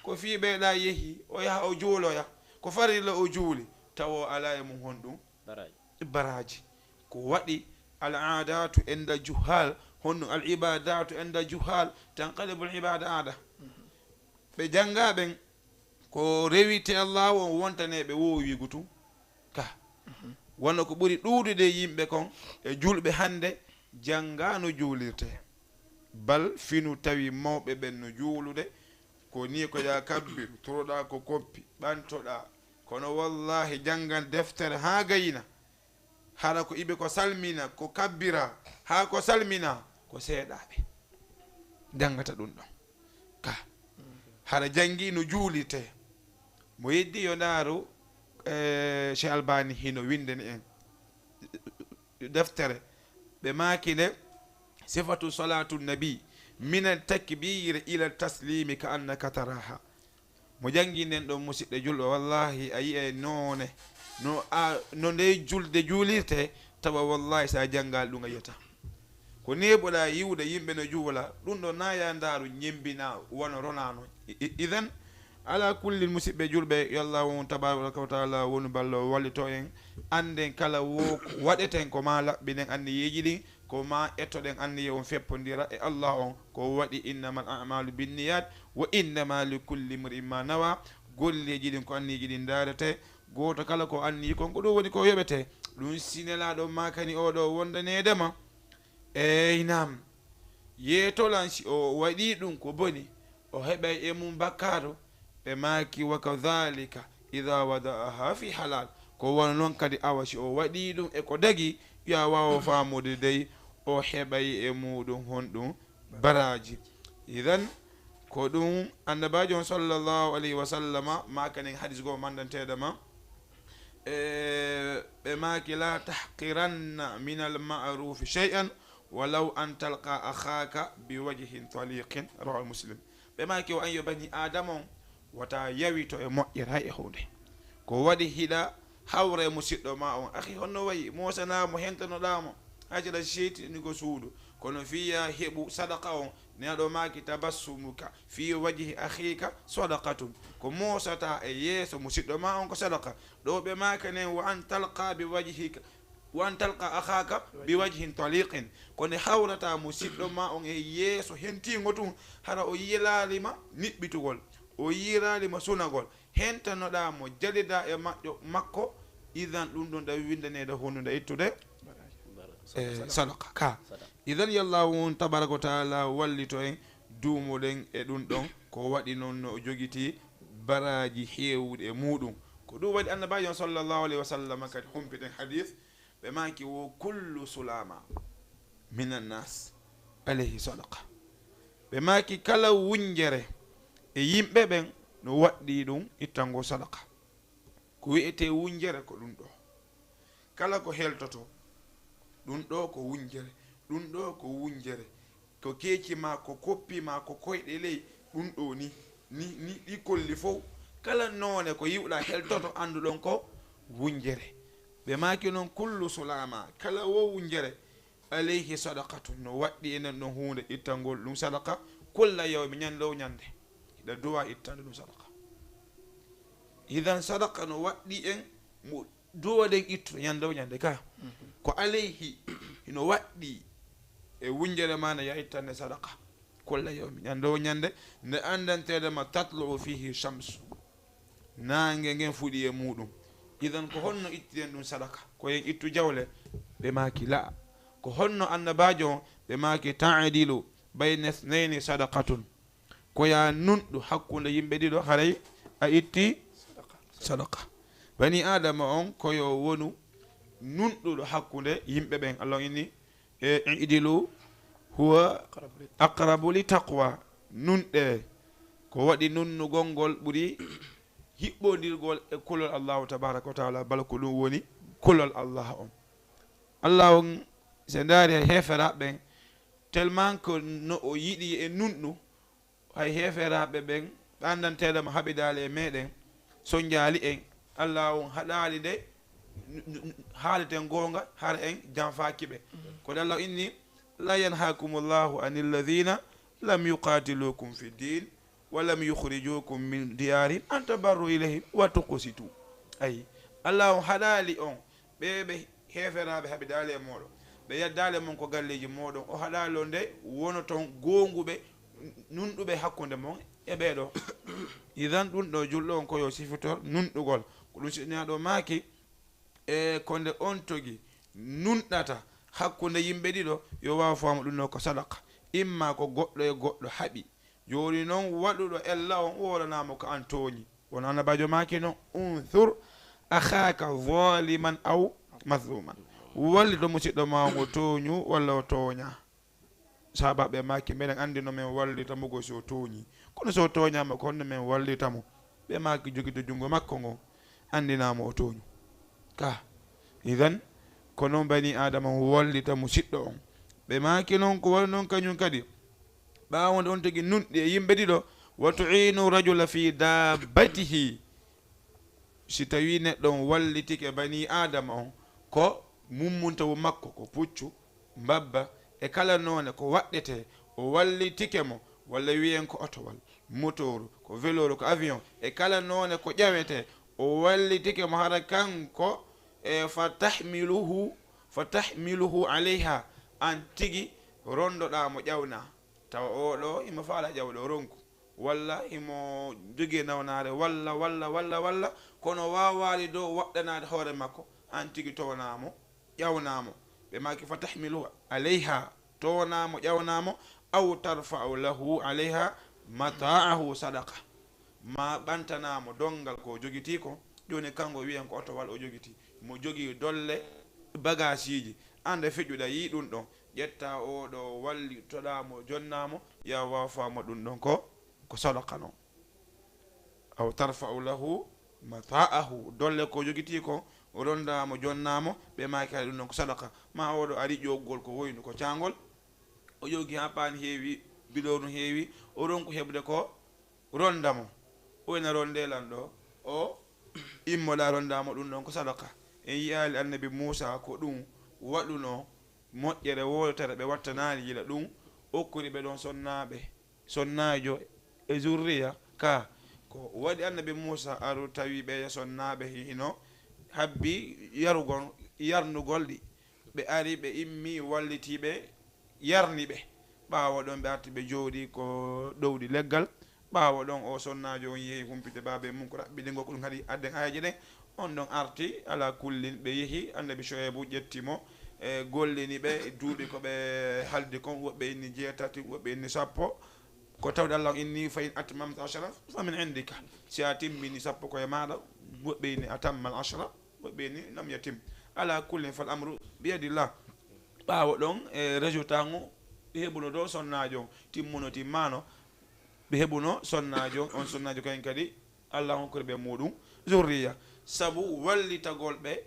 ko fii ɓeeɗa yehi, o yaha o juuloya. Ko farilla o juuli, tawa o alaa e mum honɗum? Baraaji. Baraaji. Ko waɗi al aadatu inda juhal, honno al ibadatu inda juhal, tanqalibu al ibada aada. Ɓe jannga ɓen, ko rewite Allah on wontane ɓe woowigu tun. Ka. Wano ko ɓuri ɗuuɗude yimɓe kon e julɓe hannde, jannga no juulirte. Bal finu tawi mawɓe ɓen no juulude, ko ni ko yaa kabbiru, turoɗa ko koppi, ɓantoɗa. Kono wallahi janngan deftere haa gayna. Hara ko iɓe ko salmina, ko kabbira, haa ko salmina, ko seeɗaaɓe janngata ɗum ɗon. Ka, hara janngi no juulirte. Mo yeddi yo ndaaru, eh, Cheikh Albani hino winndani en deftere. Ɓe maaki nde, sifatu salatu nabi, min al takbiri ila taslimi ka annaka taraha. Mo janngi nden ɗon, musiɗɗo julɗo, wallahi a yi'ay noone, no a, no nde julde juulirte, tawa wallahi sa janngaali ɗum a yiyata. Ko neeɓuɗa yi'ude yimɓe no juula, ɗum ɗo na ya ndaaru ñemmbina wano ronano. I, i, idan, ala kullin musiɓɓe julɓe, yo Allah on tabaraka wa taala wonu ballo wallito en, annden kala wo ko waɗeten ko ma laɓɓinen anniyeeji ɗin, ko ma ettoɗen anniye on feppondira e Allah on, ko waɗi innamal a'malu binniyat wa innama li kulli imri'in ma nawa. Golleeji ɗin ko anniyeeji ɗin ndaarete, gooto kala ko anniyi kon ko ɗum woni ko yoɓete. Ɗum si Nelaaɗo maakani oɗo wondaneede ma. Eey naam, yeetolan si o waɗii ɗum ko boni, o heɓay e mum bakkaaru. Ɓe maaki, wa kadhalika idha wada'aha fi halal. Ko wano non kadi awa si o waɗii ɗum e ko dagi, yo a waawo faamude dey o heɓay e muɗum honɗum? Baraaji. Idan, ko ɗum Annabaajo on sallallahu alayhi wa sallama maakanen hadis goo mandanteeɗo ma. E, ɓe maaki, la tahqiranna min al ma'rufi shay'an ولو أن تلقى أخاك بوجه طليق. رواه مسلم. Ɓe maaki, o an yo bani Aadama on, wata yawito e moƴƴere hay e huunde. Ko waɗi hiɗa hawra e musiɗɗo ma on? Akhi, honno wayi? Moosana mo, hentanoɗaa mo. Hay si aɗa seytini ko suudu. Kono fii yo a heɓu sadaqa on, Nelaaɗo maaki, تبسمك في وجه أخيك صدقة. Ko moosataa e yeeso musiɗɗo ma on ko sadaqa. Ɗo ɓe maaki nen, وأن تلقى بوجهك، وأن تلقى أخاك بوجه طليق. Ko nde hawrataa musiɗɗo ma on e yeeso hentiingo tun, hara o yilaali ma niɓɓitugol, o yilaali ma sunagol, hentanoɗaa mo, jalidaa e maƴƴo makko, idan ɗun ɗon ɗa winndaneede huunde nde ittude e sadaqa ka. Idan yo Allaahu on tabaaraka wa taala wallito en, duumoɗen e ɗun ɗon, ko waɗi non no o jogitii baraaji heewuɗi e muuɗum. Ko ɗum waɗi Annabaajo on sallallahu alayhi wa sallam kadi humpiten hadiis, ɓe maaki, وكل سلامى من الناس عليه صدقة. Ɓe maaki, kala wunjere e yimɓe ɓen no waɗɗii ɗum ittangol sadaqa. Ko wi'etee wunjere ko ɗum ɗo. Kala ko heltoto, ɗum ɗo ko wunjere, ɗum ɗo ko wunjere. Ko keeci ma, ko koppi ma, ko koyɗe ley, ɗum ɗo ni, ni, ni ɗi kolli fow. Kala noone ko yi'uɗaa heltoto, anndu ɗon ko wunjere. Ɓe maaki non, كل سلامى, kala wo wunjere, عليه صدقة, no waɗɗii e nden ɗon huunde ittangol ɗum sadaqa, كل يوم, ñande o ñande. Hiɗa duwaa ittande ɗum sadaqa. Idan sadaqa no waɗɗii en mo duwoɗen ittude ñande o ñande ka. Ko عليه, hino waɗɗii e wunjere ma nde yo a ittande sadaqa. كل يوم, ñande o ñande, nde anndanteede ma تطلع فيه الشمس. Naange ngen fuɗi e muuɗum. Idan ko honno ittiren ɗum sadaqa? Ko en ittu jawle? Ɓe maaki laa. Ko honno Annabaajo on? Ɓe maaki تعدل بين اثنين صدقة. Ko yo a nunɗu hakkunde yimɓe ɗiɗo, haray a itti sadaqa. Bani Aadama on ko yo wonu nunɗuɗo hakkunde yimɓe ɓen. Allah on inni, e, اعدلوا هو أقرب للتقوى. Nunɗee, ko waɗi nunnugol ngol ɓuri hiɓɓondirgol e kulol Allahu tabaaraka wa taala, bala ko ɗum woni kulol Allah on. Allah on, si en ndaari hay heeferaaɓe ɓen, tellement que no o yiɗi en nunɗu, hay heeferaaɓe ɓen, ɓe anndanteeɗo mo haɓidaali e meɗen, sonjaali en, Allah on haɗaali nde n-, n-, n-, haaleten goonga, hara en janfaaki ɓe. Ko nde Allah inni, لا ينهاكم الله عن الذين لم يقاتلوكم في الدين ولم يخرجوكم من ديارهم أن تبروا إليهم وتقسطوا. Ayi, Allah on haɗaali on, ɓe ɓe heeferaaɓe haɓidaali e mooɗon, ɓe yaddaali e mon ko galleeji mooɗon, o haɗaali on nde wonoton goonguɓe, nunɗuɓe hakkunde mon e ɓee ɗoo. Idan ɗum ɗoo julɗo on ko yo sifitor nunɗugol. Ko ɗum si Nelaaɗo maaki, e ko nde on togi nunɗata hakkunde yimɓe ɗiɗo, yo waaw faama ɗum ɗoo ko sadaqa. Imma ko goɗɗo e goɗɗo haɓi. Jooni non waɗuɗo ella on woolanaa mo ko an tooñi. Won Annabaajo maaki non, انصر أخاك ظالما أو مظلوما. Wallito musiɗɗo maa on o tooñu walla o tooñaa. Sahaabaaɓe maaki, meɗen anndi no men wallita mo goo si o tooñii. Kono si o tooñaama, ko honno men wallita mo? Ɓe maaki, jogito junngo makko ngon, anndinaa mo o tooñu. Ka, idan, ko non bani Aadama wallita musiɗɗo on. Ɓe maaki non, ko waɗi non kañum kadi. Ɓaawo nde on tigi nunɗi e yimɓe ɗiɗo, وتعين الرجل في دابته. Si tawii neɗɗo on wallitike bani Aadama on, ko mummuntawu makko, ko puccu, mbabba, e kala noone ko waɗɗetee, o wallitike mo, walla wiyen ko otowal, motooru, ko velooru, ko avion, e kala noone ko ƴawetee, o wallitike mo hara kanko, e, فتحمله، فتحمله عليها, an tigi rondoɗaa mo ƴawnaa. Tawa oo ɗoo himo faalaa ƴawde, o ronku. Walla himo jogii nawnaare, walla, walla, walla, walla, kono waawaali dow waɗɗanaade hoore makko, an tigi townaa mo, ƴawnaa mo. Ɓe maaki, فتحمله عليها, townaa mo, ƴawnaa mo, أو ترفع له عليها متاعه صدقة. Maa ɓantanaa mo donngal ko o jogitii kon. Jooni kanngo wiyen ko otowal o jogitii. Mo jogii dolle bagaasiiji. An nde feƴƴuɗaa yi'i ɗum ɗon, ƴettaa oo ɗoo wallitoɗaa mo, jonnaa mo, yo a waaw faama ɗum ɗon ko, ko sadaqa non. أو ترفع له متاعه, dolle ko jogitii kon, rondaa mo, jonnaa mo, ɓe maaki kadi ɗum ɗon ko sadaqa. Maa oo ɗoo ari ƴoggol ko woynu ko caangol, O ƴoogi haa paani heewi, biloonu heewi, o ronku heɓde ko ronda mo. O ina ronde lan ɗo, o immoɗa ronda mo ɗum ɗon ko sadaka. En yiyaali Annabi Muusa ko ɗum waɗuno moƴƴere wootere ɓe wattanaali gila ɗum, okkori ɓe ɗon sonnaaɓe, sonnaajo e zurriya ka. Ko waɗi Annabi Muusa aru tawi ɓe sonnaaɓe hino habbi yarugol, yarnugol ɗi. Ɓe ari, ɓe immi, walliti ɓe, yarni ɓe. Ɓaawo ɗon ɓe arti ɓe jooɗi ko ɗowdi leggal. Ɓaawo ɗon o sonnaajo on yehi humpite baabe mum ko raɓɓiɗingo ko ɗum haɗi adden aayeeje ɗen. On ɗon arti, ala kullin ɓe yehi, Annabi Sho'aybu ƴetti mo, e gollini ɓe duuɓi ko ɓe haldi kon, woɓɓe inni jeetati, woɓɓe inni sappo. Ko tawde Allah on inni, "Fa in atmamta ashara fa min indika." Si a timmini sappo ko e maaɗa, woɓɓe inni atammal ashara, woɓɓe inni lam yatim. Ala kullin fal amru biyadillah. Ɓaawo ɗon e résultat ngu ɓe heɓuno ɗo sonnaajo on, timmuno timmaano, ɓe heɓuno sonnaajo on, on sonnaajo kayen kadi Allah hokkori ɓe muɗum zurriya. Sabu wallitagol ɓe,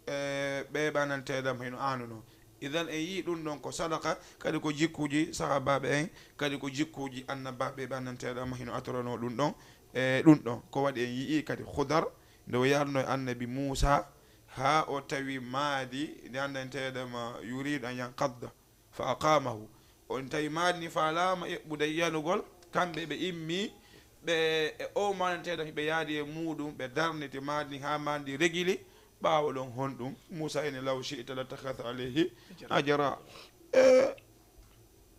e, ɓe ɓananteeɗam hino aanuno. Idan en yii ɗum ɗon ko sadaka, kadi ko jikkuuji sahaabaaɓe en, kadi ko jikkuuji annabaaɓe ɓe ɓananteeɗam hino atoranoo ɗum ɗon, e, ɗum ɗon. Ko waɗi en yii kadi Khudar, nde o yarno e Annabi Muusa, haa o tawi maadi, nde anndanteeɗam yuriidu an yanqadda, fa aqamahu. On tawi maadi ni faalaama eɓɓude yanugol, kamɓe ɓe immi, ɓe e o maananteeɗo hiɓe yaadi e muuɗum, ɓe darniti maadi ni haa maadi ndi regili. Ɓaawo ɗon honɗum? Muusa ene, "Law shi'ta lattakhadhta alayhi ajra." E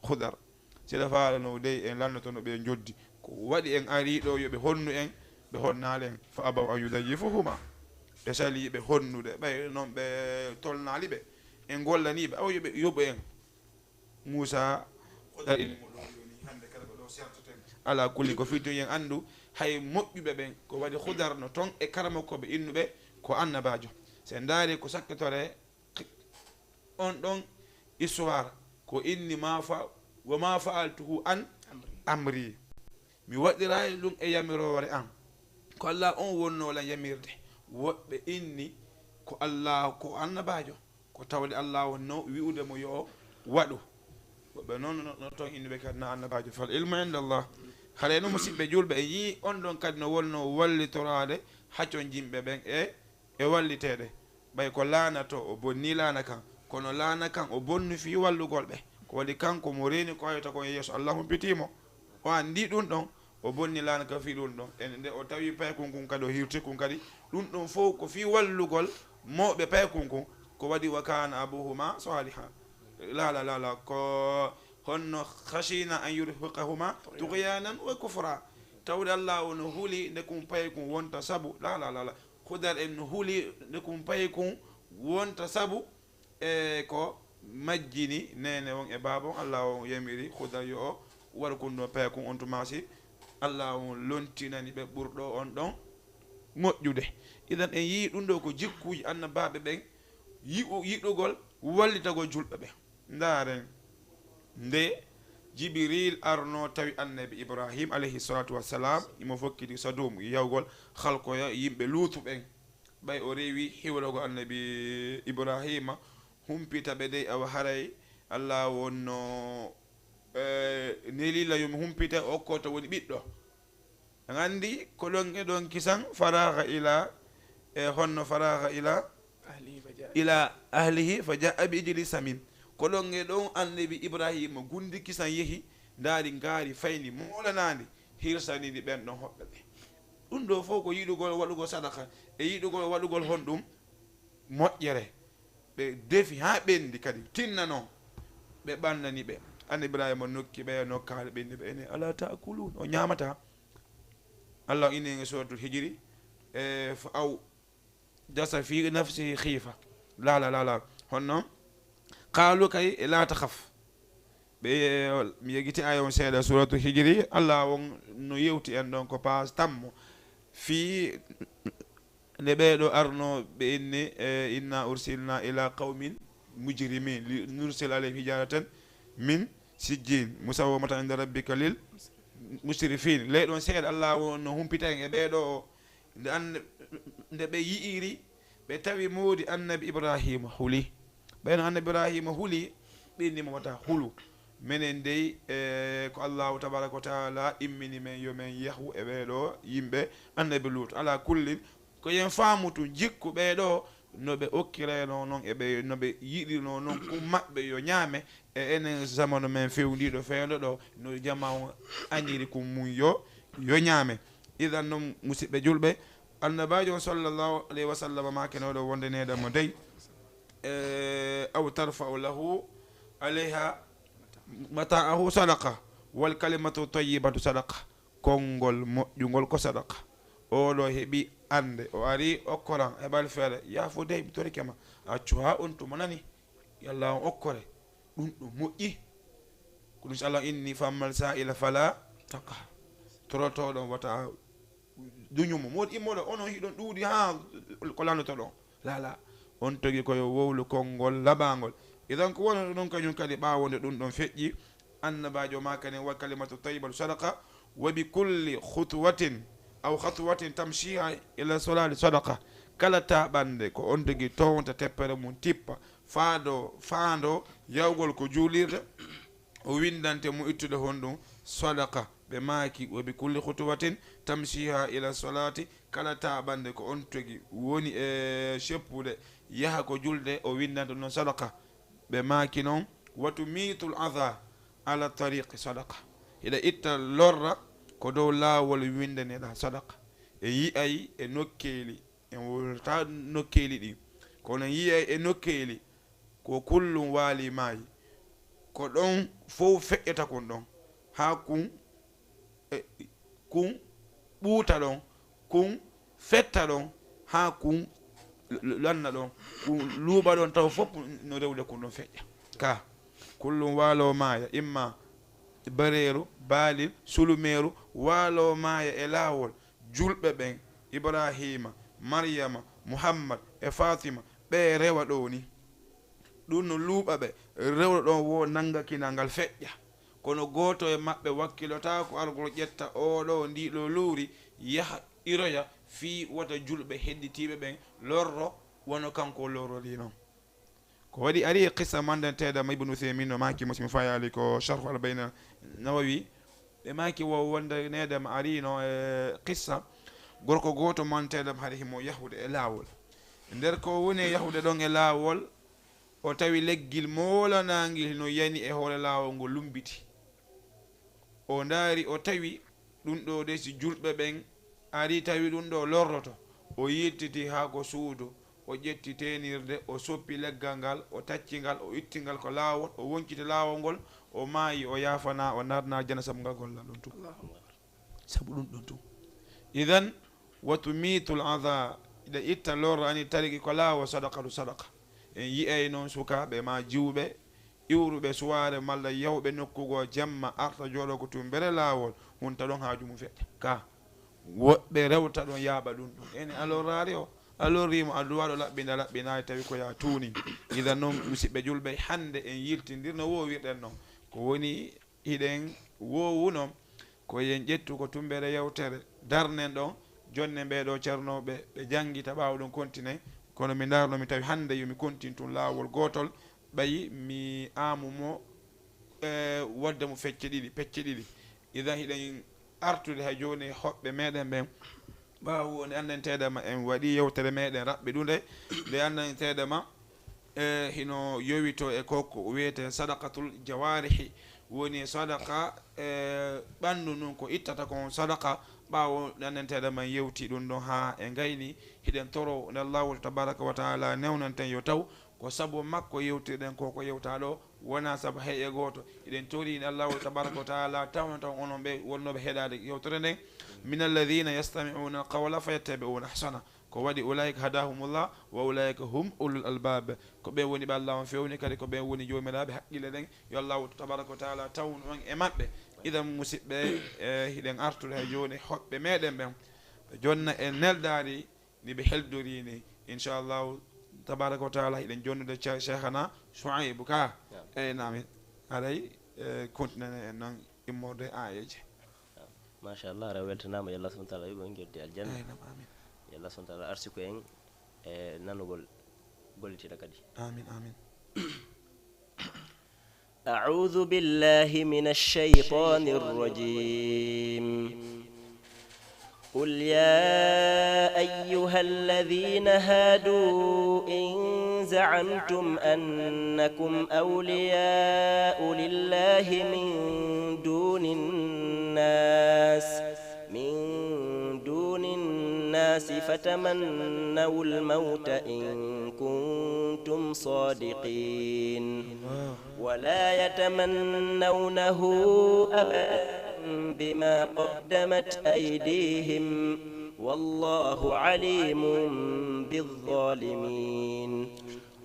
Khudar, si ɗa faalano dey en lannotono ɓe njoddi. Ko waɗi en ari ɗo yo ɓe honnu en, ɓe honnaali en. Fa abaw an yudayyifuhuma. Ɓe sali ɓe honnude, ɓay non ɓe tolnaali ɓe. En gollanii ɓe, awa yo ɓe yoɓu en. Muusa, Khudar inni mo ɗo jooni, hannde kala ko ɗo sertoten. Ala kulli ko fii tun en anndu, hay moƴƴuɓe ɓen, ko waɗi Khudar no ton e karamokooɓe innuɓe ko annabaajo. Si en ndaari ko sakkitore on ɗon histoire, ko inni ma fa-, "Wa ma fa'altuhu an amri." Mi waɗiraali ɗum e yamiroore an. Ko Allah on wonnoo lan yamirde. Woɓɓe inni ko Allah, ko annabaajo. Ko tawde Allah wonnoo wi'ude mo yo o waɗu. Woɓɓe noon no, no ton innuɓe kadi na annabaajo. Fal ilmu inda Allah. Haray no musiɓɓe juulɓe, en yii on ɗon kadi no wonnoo wallitoraade haconjinɓe ɓen e, e walliteede. Ɓay ko laana to, o bonni laana kan. Kono laana kan o bonnu fii wallugol ɓe. Ko waɗi kanko mo reeni ko hayta kon e yeeso Allah humpitii mo. O anndi ɗum ɗon, o bonni laana ka fii ɗum ɗon. E nde o tawi paykun kun kadi, o hirti kun kadi. Ɗum ɗon fow ko fii wallugol mawɓe paykun kun. Ko waɗi, "Wa kana abuhuma saliha." La, la, la, la. Ko honno, "Khashina an yurhiqahuma tughyanan wa kufra." Tawde Allah o no huli nde kun paykun wonta sabu. La, la, la, la. Khudar en no huli nde kun paykun wonta sabu. E ko majjini neene on e baaba on, Allah on yamiri Khudar yo o waɗu kun ɗo paykun, on tuma si Allah on lontinani ɓe ɓurɗo on ɗon moƴƴude. Idan en yii ɗum ɗo ko jikkuuji annabaaɓe ɓen, yi'u-, yiɗugol wallitagol julɓe ɓen. Ndaaren nde Jibril arno tawi Annabi Ibrahim alayhi salatu wassalam, imo fokkiti Sadum yawgol halkoya yimɓe Luutu ɓen. Ɓay o rewi hiwragol Annabi Ibrahima, humpita ɓe dey, awa haray Allah wonno, eh, nelila yo mi humpita o okko to woni ɓiɗɗo. An anndi ko ɗon e ɗon kisan, faragha ila, e honno faragha ila, ila ahlihi fa jaa bi ijli samin. Ko ɗon e ɗon Annabi Ibrahima gundi kisan yehi, ndaari ngaari fayni moolanaandi, hirsani ndi ɓen ɗon hoɓɓe ɓe. Ɗum ɗo fof ko yiɗugol waɗugol sadaka e yiɗugol waɗugol honɗum moƴƴere. Ɓe defi haa ɓenndi kadi, tinna noon. Ɓe ɓannani ɓe. Annabi Ibrahima nokki ɓe nokkaale ɓenndi ɓe ene, "Ala ta'kulun?" O ñaamata. Allah o inni e suratul Hijri, e, "Fa aw jasa fi nafsihi khifa." La, la, la, la. Honno? Qaalu kay, e, "La takhaf." Ɓe, e, mi yegiti aya on seeɗa, suratul Hijri, Allah on no yewti en ɗon ko paas tammo. Fii nde ɓee ɗo arno ɓe inni, e, "Inna ursilna ila qawmin mujrimin, li nursil alayhim hijaratan min sijjin, musawwamatan inda rabbika lil musrifin." Ley ɗon seeɗa, Allah on no humpita en e ɓee ɗo, nde an-, nde ɓe yi'iri, ɓe tawi moodi Annabi Ibrahima huli. Ɓayno Annabi Ibrahima huli, ɓe ni mo wata hulu. Menen dey, e, ko Allahu tabaraka wa taala immini men yo men yahu e ɓee ɗoo yimɓe annabi Luutu. Ala kullin, ko yen faamu tun jikku ɓee ɗoo, no ɓe okkirayno non e ɓe, no ɓe yiɗirno non kun maɓɓe yo ñaame, e enen zamanu men fewndiiɗo fewndo ɗoo, no jamaa on aniri kun mun yo, yo ñaame. Idan non, musiɓɓe julɓe, Annabaajo on sallallahu alayhi wa sallam maakeno ɗoo wonde needa mo dey, e, aw tarfa'u lahu alayha mata'ahu sadaqa, wal kalimatu tayyibatu sadaqa. Konngol moƴƴungol ko sadaqa. Oo ɗoo heɓi annde, o ari okkoran heɓal feere, yaafo dey, mi torike ma. Accu haa on tuma nani, yalla on okkore. Ɗun ɗoo moƴƴi. Kono si Allah inni, "Fa ammal sa'ila fala taqhar." Torotooɗo on wata duñu mo. Moodi immoɗo, onon hiɗon ɗuuɗi haa ko landotoɗon. Laa, laa. On togi ko yo wowlu konngol laɓaangol. Idan ko wonata ɗon kañum kadi ɓaawo nde ɗun ɗon feƴƴi, annabaajo maaka nen, "Wa kalimatu tayyibatu sadaqa, wa bi kulli khutwatin aw khatwatin tamshiha ila salati sadaqa." Kala taaɓannde ko on togi townta teppere mun tippa, faado, faando yawgol ko juulirde, o winndante mo ittude honɗun sadaqa. Ɓe maaki, "Wa bi kulli khutwatin tamshiha ila salati." Kala taaɓannde ko on togi woni e seppude yaha ko julde, o winndante ɗun sadaqa. Ɓe maaki non, "Wa tumitul adha ala tariqi sadaqa." Hiɗa itta lorra ko dow laawol winndaneɗaa sadaqa. En yi'ay e nokkeeli, en wowlataa nokkeeli ɗin, kono en yi'ay e nokkeeli ko kullum waali maayi. Ko ɗon fow feƴƴata kun ɗon, haa kun, e, kun ɓuuta ɗon, kun fetta ɗon, haa kun l-, l-, lanna ɗon, kun luuɓa ɗon, taw fof no rewde kun ɗon feƴƴa. Ka, kullum waalo maaya, imma bareeru, baalin, sulumeeru, waalo maaya e laawol. Julɓe ɓen, Ibraahiima, Mariyama, Muhammad e Faatima, ɓe rewa ɗoo ni. Ɗun no luuɓa ɓe, rewɗo ɗon wo nannga kinal ngal feƴƴa. Kono gooto e maɓɓe wakkilotaako argol ƴetta oo ɗoo, ndii ɗoo luuri, yaha iroya fii wota julɓe hedditiiɓe ɓen lorro wano kanko o lorrorii non. Ko waɗi arii e qissa manndanteeɗo ma Ibnu Uthaymin no maaki mo, si mi fayaali ko Sharhu Al-Bayna Nawawi, ɓe maaki wo wonde needema ariino e qissa gorko gooto manndanteeɗo ma hari himo yahude e laawol. Nder ko woni e yahude ɗon e laawol, o tawi leggil moolanaangil hino yani e hoore laawol ngol lumbiti. O ndaari, o tawi ɗun ɗoo de, si julɓe ɓen arii tawi ɗun ɗoo lorroto, o yiltiti haa ko suudu, o ƴetti teenirde, o soppi leggal ngal, o tacci ngal, o itti ngal ko laawol, o wonciti laawol ngol, o maayi, o yaafanaa, o naatnaa aljanna sabu ngal gollal ɗon tun. Allahu akbar. Sabu ɗun ɗon tun. Idan, wa tumitul adha, hiɗa itta lorra ani tariki ko laawol, sadaqatu sadaqa. En yi'ay non sukaaɓe ma jiwɓe, iwruɓe suwaare malla yawɓe nokku goo jemma, arta jooɗoo ko tumbere laawol, hunta ɗon haaju mum feƴƴa. Ka, woɓɓe rewta ɗon yaaɓa ɗun ɗon. Ene a lorraali o, a lorrii mo, a duwaa ɗo laɓɓinde, a laɓɓinaali, tawi ko yaa tuuni. Idan non, musiɓɓe julɓe, hannde en yiltindir no woowirɗen non. Ko woni hiɗen woowuno, ko yen ƴettu ko tumbere yewtere, darnen ɗon, jonnen ɓee ɗoo cernooɓe, ɓe janngita, ɓaawo ɗun kontinen. Kono mi ndaarno, mi tawi hannde yo mi kontin tun laawol gootol, ɓay mi aamu mo, e, waɗde mo fecce ɗiɗi, pecce ɗiɗi. Idan hiɗen artude hay jooni e hoɓɓe meɗen ɓen, ɓaawo nde anndanteeɗe ma en waɗi yewtere meɗen raɓɓiɗunde, nde anndanteeɗe ma, e, hino yowito e ko ko wiyetee sadaqatul jawarihi, woni sadaqa, e, ɓanndu ndun ko ittata kon sadaqa. Ɓaawo nde anndanteeɗe ma en yewti ɗun ɗon haa e ngayni, hiɗen toro nde Allahu tabaraka wa taala newnanten yo taw ko sabu makko yewtirɗen ko, ko yewtaa ɗoo, wonaa sabu hay e gooto. Hiɗen torii nde Allahu tabaraka wa taala tawna taw onon ɓe wonnooɓe heɗaade yewtere nden, min alladhina yastami'una alqawla fayattabi'una ahsana. Ko waɗi, ulaika hadahumullah wa ulaika hum ulul albab. Ko ɓen woni ɓe Allah on fewni, kadi ko ɓen woni joomiraaɓe haqqille ɗen. Yo Allahu tabaraka wa taala tawnu on e maɓɓe. Idan musiɓɓe, e, hiɗen artude hay jooni hoɓɓe meɗen ɓen. Jonna e neldaari ndi ɓe heldorii ni. Inchallahu tabaraka wa taala, hiɗen jonnude ce-, Cheikhana Chouaibou Ka. Naam. Eyi, naam. Haray, e, continue en non immorde e aayeeje. Naam. Machallah, rew weltanaama, yo Allah subhanahu wa taala yoɓu en, yoddi aljanna. Eyi, naam, amin. Yo Allah subhanahu wa taala arsiku en e nanugol gollitiiɗo kadi. Amin, amin. أعوذ بالله من الشيطان الرجيم. قل يا أيها الذين هادوا إن زعمتم أنكم أولياء لله من دون الناس، من دون الناس فتمنوا الموت إن كنتم صادقين. ولا يتمنونه أبدا بما قدمت أيديهم، والله عليم بالظالمين.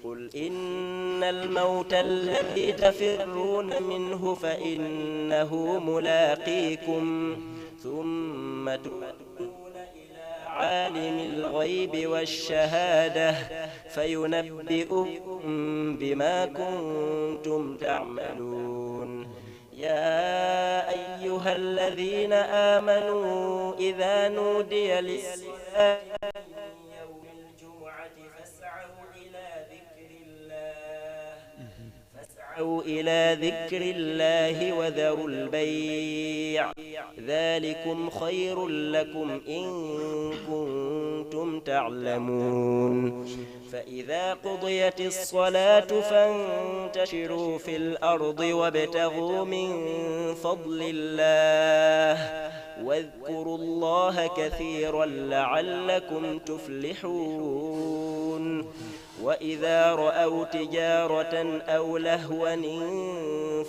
قل إن الموت الذي تفرون منه فإنه ملاقيكم، ثم تردون إلى عالم الغيب والشهادة فينبئكم بما كنتم تعملون. يا أيها الذين آمنوا إذا نودي للصلاة من يوم الجمعة فاسعوا إلى ذكر الله، فاسعوا إلى ذكر الله وذروا البيع، ذلكم خير لكم إن كنتم تعلمون. فإذا قضيت الصلاة فانتشروا في الأرض وابتغوا من فضل الله، واذكروا الله كثيرا لعلكم تفلحون. وإذا رأوا تجارة أو لهوا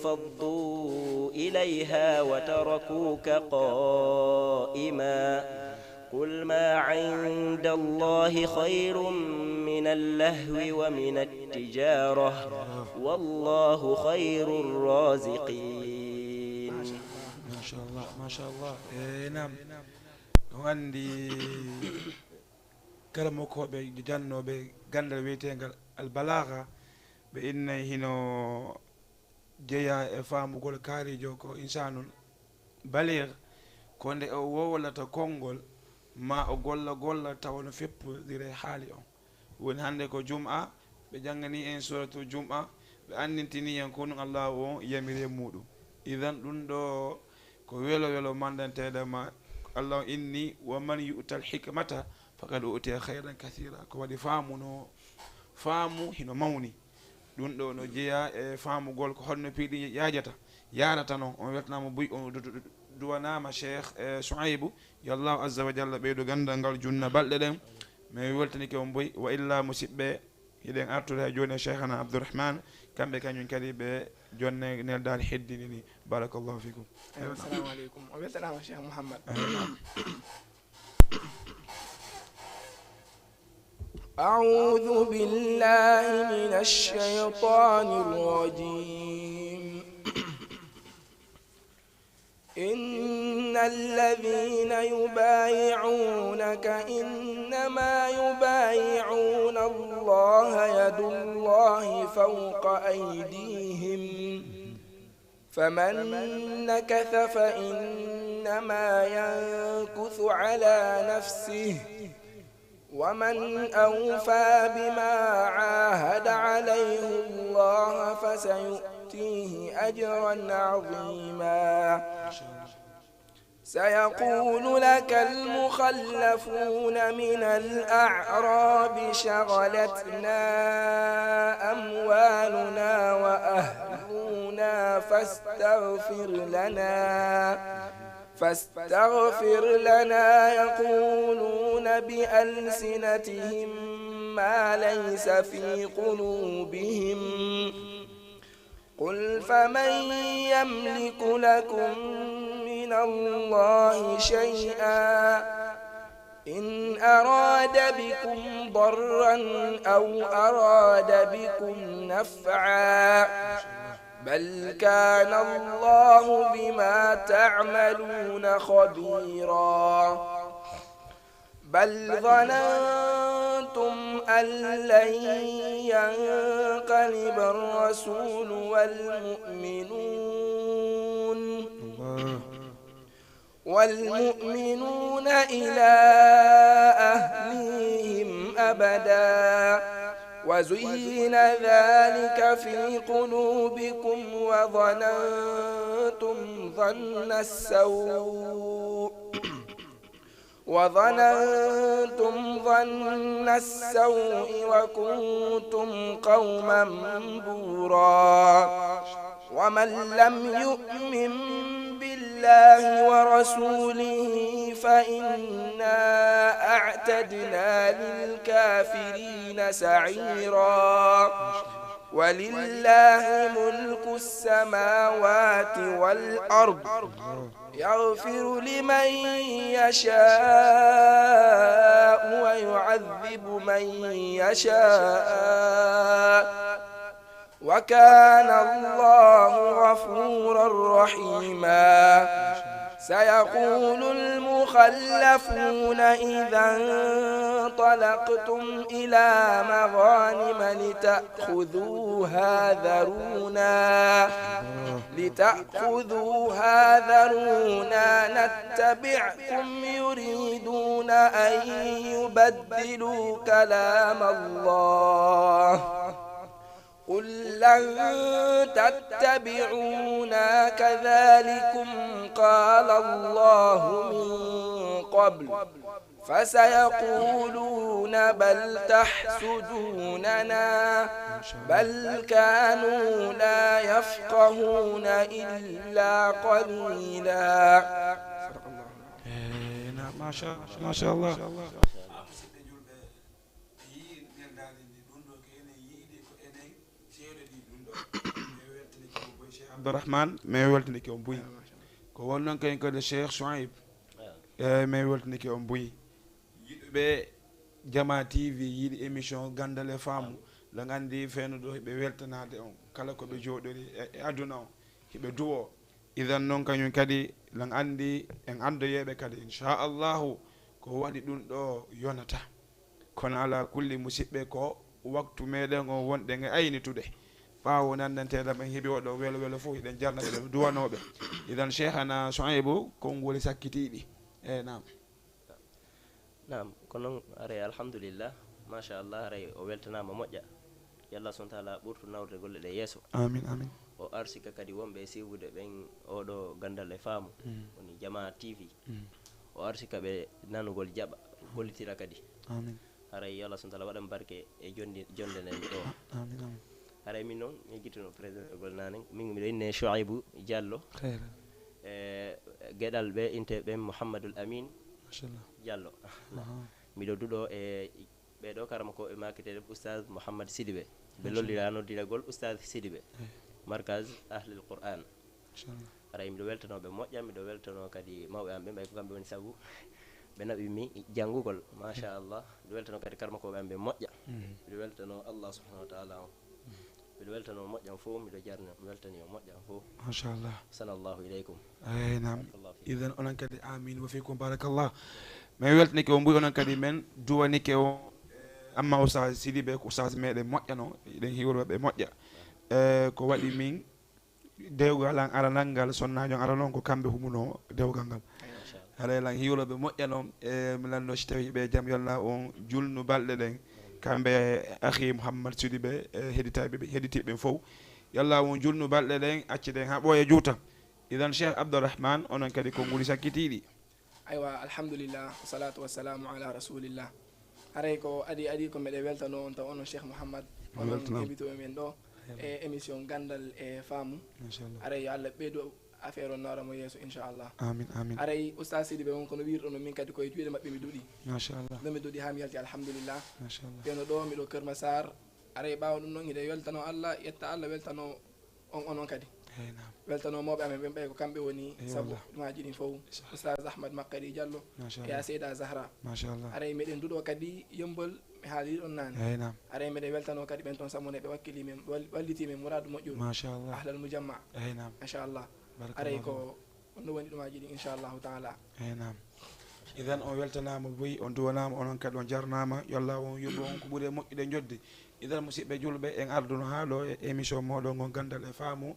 انفضوا إليها وتركوك قائما. قل ما عند الله خير من اللهو ومن التجارة، والله خير الرازقين. Machallah, machallah. E nam, on anndi kala mokkooɓe jannooɓe ganndal wiyeteengal albalaga, ɓe innay hino jeyaa e faamugol kaarijo ko insaanun baliig, ko nde o wowlata konngol, ma o golla golla tawa no feppondire haali on. Woni hannde ko jum'a, ɓe janngani en suratul jum'a, ɓe anndintini en ko ɗum Allahu on yamiri e muɗum. Idan ɗum ɗo ko welo welo mandanteeɗo ma. Allahu inni wa man yu'tal hikmata faqad utiya khayran kathira, ko waɗi faamu no faamu hino mawni. Ɗum ɗo no jeyaa e faamugol ko honno piiji ɗin yaajata, yaarata non. On weltanaama buy, on du- du- du- duwanaama Cheikh eh, Souaibou, yo Allahu azza wa jalla ɓeydu ganndal ngal, junna balɗe ɗen. Mi weltanike on buy, wa illa musiɓɓe, hiɗen artude hay jooni e Cheikhana Abdourahmane, kamɓe kañum kadi ɓe jonne neldaade heddini ni. Barakallahu fikum. Eywa, assalamu aleykum. On weltanaama Cheikh Mouhammad. أعوذ بالله من الشيطان الرجيم. إن الذين يبايعونك إنما يبايعون الله يد الله فوق أيديهم فمن نكث فإنما ينكث على نفسه ومن أوفى بما عاهد عليه الله فسيؤتيه أجرا عظيما. سيقول لك المخلفون من الأعراب شغلتنا أموالنا وأهلنا فاستغفر لنا فاستغفر لنا يقولون بألسنتهم ما ليس في قلوبهم قل فمن يملك لكم من الله شيئا إن أراد بكم ضرا أو أراد بكم نفعا بل كان الله بما تعملون خبيرا بل ظننتم أن لن ينقلب الرسول والمؤمنون والمؤمنون إلى أهليهم أبدا وزين ذلك في قلوبكم وظننتم ظن السوء وظننتم ظن السوء وكنتم قوما بورا. ومن لم يؤمن بالله ورسوله فإنا أعتدنا للكافرين سعيرا. ولله ملك السماوات والأرض يغفر لمن يشاء ويعذب من يشاء. وكان الله غفورا رحيما. سيقول المخلفون إذا انطلقتم إلى مغانم لتأخذوها ذرونا، لتأخذوها ذرونا نتبعكم يريدون أن يبدلوا كلام الله. قل لن تتبعونا كذلكم قال الله من قبل فسيقولون بل تحسدوننا بل كانوا لا يفقهون إلا قليلا. Eh, na, masha, masha Allah. Abdourahmane, mais weltanike on buy. Ko won noon kayen kadi Cheikh Souaib. Eh, mais weltanike on buy. Yiɗuɓe Jama T V yiɗi émission Gandal e Faamu. Lan anndi feno ɗo hiɓe weltanaade on kala ko ɓe jooɗori e, e aduna on. Hiɓe duwo. Idan noon kañum kadi lan anndi en addoyeeɓe kadi inchallahu ko waɗi ɗum ɗo yonata. Kono ala kulli musiɓɓe ko waktu meɗen o wonɗen e aynitude. Ɓaawo nandanteeɗam en heɓi oɗo welo welo fof hiɗen jarna ɓe ɗo duwanooɓe. Idan Cheikhana Souaibou konngoli sakkitiiɗi. Eyi naam. Naam, ko noon haray alhamdulillah, machallah, haray o weltanaama moƴƴa. Yo Allah subhanahu wa taala ɓurtu nawrude golle ɗe yeeso. Amin amin. O arsika kadi wonɓe e siiwude ɓen oɗo gandal e faamu woni Jama T V. O arsika ɓe nanugol jaɓa gollitira kadi. Amin. Haray yo Allah subhanahu wa taala waɗan barke e jondi jonde nden ɗo. Amin amin. Haray min noon mi yejjitino présenté gol naane, min miɗo inne Chouaibou Diallo. Khayran. E geɗal ɓe inte ɓen Mouhammadoul Amine Machallah. Diallo. Aha. Miɗo duɗo e ɓeɗo karama ko e makitede Oustaz Mouhammad Sidibé. Ɓe lollira noddiragol Oustaz Sidibé. Markaz Ahlil Qur'an. Machallah. Haray miɗo weltanoɓe moƴƴa, miɗo weltano kadi mawɓe am ɓe, mbay ko kamɓe woni sabu ɓe naɓi mi janngugol, machallah. Miɗo weltano kadi karmakooɓe am ɓe moƴƴa. Miɗo weltano Allah subhanahu wa taala on. Miɗo weltano moƴƴam fof, miɗo jarni, mi weltani o moƴƴam fof. Machallah. Sanallahu ileykum. Eyi naam. Idan onon kadi amin wa fikum barakallah. Min weltanike o mbuy onon kadi men duwanike o. Amma Oustaz Sidibé ko Oustaz meɗen moƴƴano, eɗen hiwroɓe moƴƴa. E ko waɗi min dewgal an aranal ngal sonnaajo an aranal on ko kamɓe humuno dewgal ngal. Haray lan hiwroɓe moƴƴano e mi lanno si tawi ɓe jam yalla on julnu balɗe ɗen kamɓe akhi Mouhammad Sidibé e heɗitaɓe ɓe heɗitiɓe ɓen fof. Yalla on julnu balɗe ɗen acci ɗen ha ɓooya juuta. Idan Cheikh Abdourahmane onon kadi konnguli sakkitiiɗi. Aywa, alhamdulillah, wassalatu wassalamu ala rasulillah. Haray ko adi adi ko meɗen weltano on taw onon Cheikh Mouhammad, onon invité men ɗo e émission Gandal e Faamu. Haray yo Allah ɓeydu affaire on nawra mo yeeso inchallah. Amin amin. Haray Oustaz Sidibé on kono wirɗo no min kadi koye juuɗe maɓɓe mi duɗi. Machallah. No mi duɗi ha mi yalti alhamdulillah. Machallah. Ɓeno ɗo miɗo Kër Massar. Haray ɓaawo ɗum noon hiɗen weltano Allah, yetta Allah weltano on onon kadi. Eyi naam. Weltano mawɓe amen ɓen ɓay ko kamɓe woni Eyi sabu wallah. Ɗumaji ɗin fof. Oustaz Ahmad Makkari Diallo e Machallah. A Seyda Zahra. Machallah. Haray meɗen duɗo kadi Yembol mi haali ɗon naane. Eyi naam. Haray meɗen weltano kadi ɓen toon sabu ne ɓe wakkili men wal- walliti men muradu moƴƴuru. Machallah. Ahlal mujamma. Eyi naam. Machallah. Barakallahu Haray fikum. Ko ɗum ɗo woni Ɗumaji ɗin inchallahu taala. Eyi naam. Idan on weltanaama buy on duwanaama onon kadi on jarnaama yo Allah on yuɓɓo on ko ɓuri e moƴƴude jodde. Idan musiɓɓe julɓe en arduno haa ɗo e émission mooɗon ngon Gandal e Faamu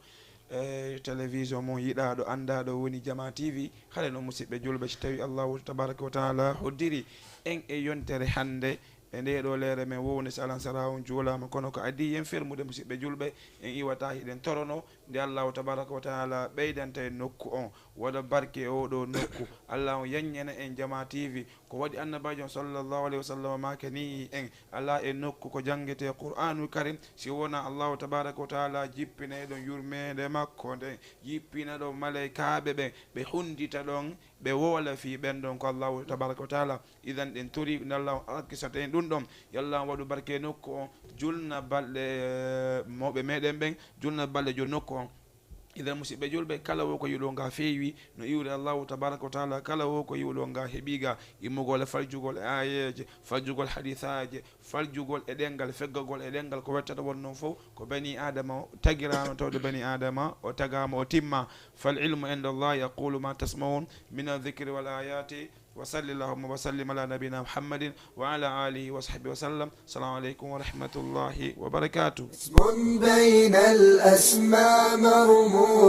e télévision mon yiɗaaɗo anndaaɗo woni Jama T V. Hade noon musiɓɓe julɓe si tawi Allahu tabaraka wa taala hoddiri en e yontere hannde E nde ɗo leere men wowne, si alan sara on juulaama, kono ko adii yen fermude, musidɓe julɓe, en iwata hiɗen torono nde Allahu tabaraka wa taala ɓeydanta en nokku on, waɗa barke e oo ɗo nokku. Allah on yanñana en Jama T V. Ko waɗi Annabaajo on sallallahu alayhi wa sallam maake ni en, alaa e nokku ko janngete Qur'aanul Karim si wonaa Allahu tabaraka wa taala jippina e ɗon yurmeende makko nden, jippina ɗon malaykaaɓe ɓen, ɓe hunndita ɗon, ɓe wowla fii ɓen ɗon ko Allahu tabaraka wa taala. Idan ɗen tori nde Allah on arkisata en ɗum ɗon, yalla on waɗu barke e nokku on, julna balɗe, eh, mawɓe meɗen ɓen, julna balɗe jo nokku on. Idan musidɓe julɓe, kala wo ko yiɗo nga feewi, no iwri Allahu tabaraka wa taala, kala wo ko yiɗo nga heɓi ga, immugol e faljugol e aayeeje, faljugol hadisaaje, faljugol e ɗenngal, feggagol e ɗenngal, ko wettata won non fof, ko bani Aadama o tagiraano tawde bani Aadama o tagaama o timma. Fal ilmu inda Allah, aqulu ma tasmaun min al dhikri wal ayati, wa salli allahumma wa sallim ala nabina Muhammadin wa ala alihi wa sahbihi wa sallam. Assalamu alaikum wa rahmatullahi wa barakatuh. اسم بين الأسماء مرموز.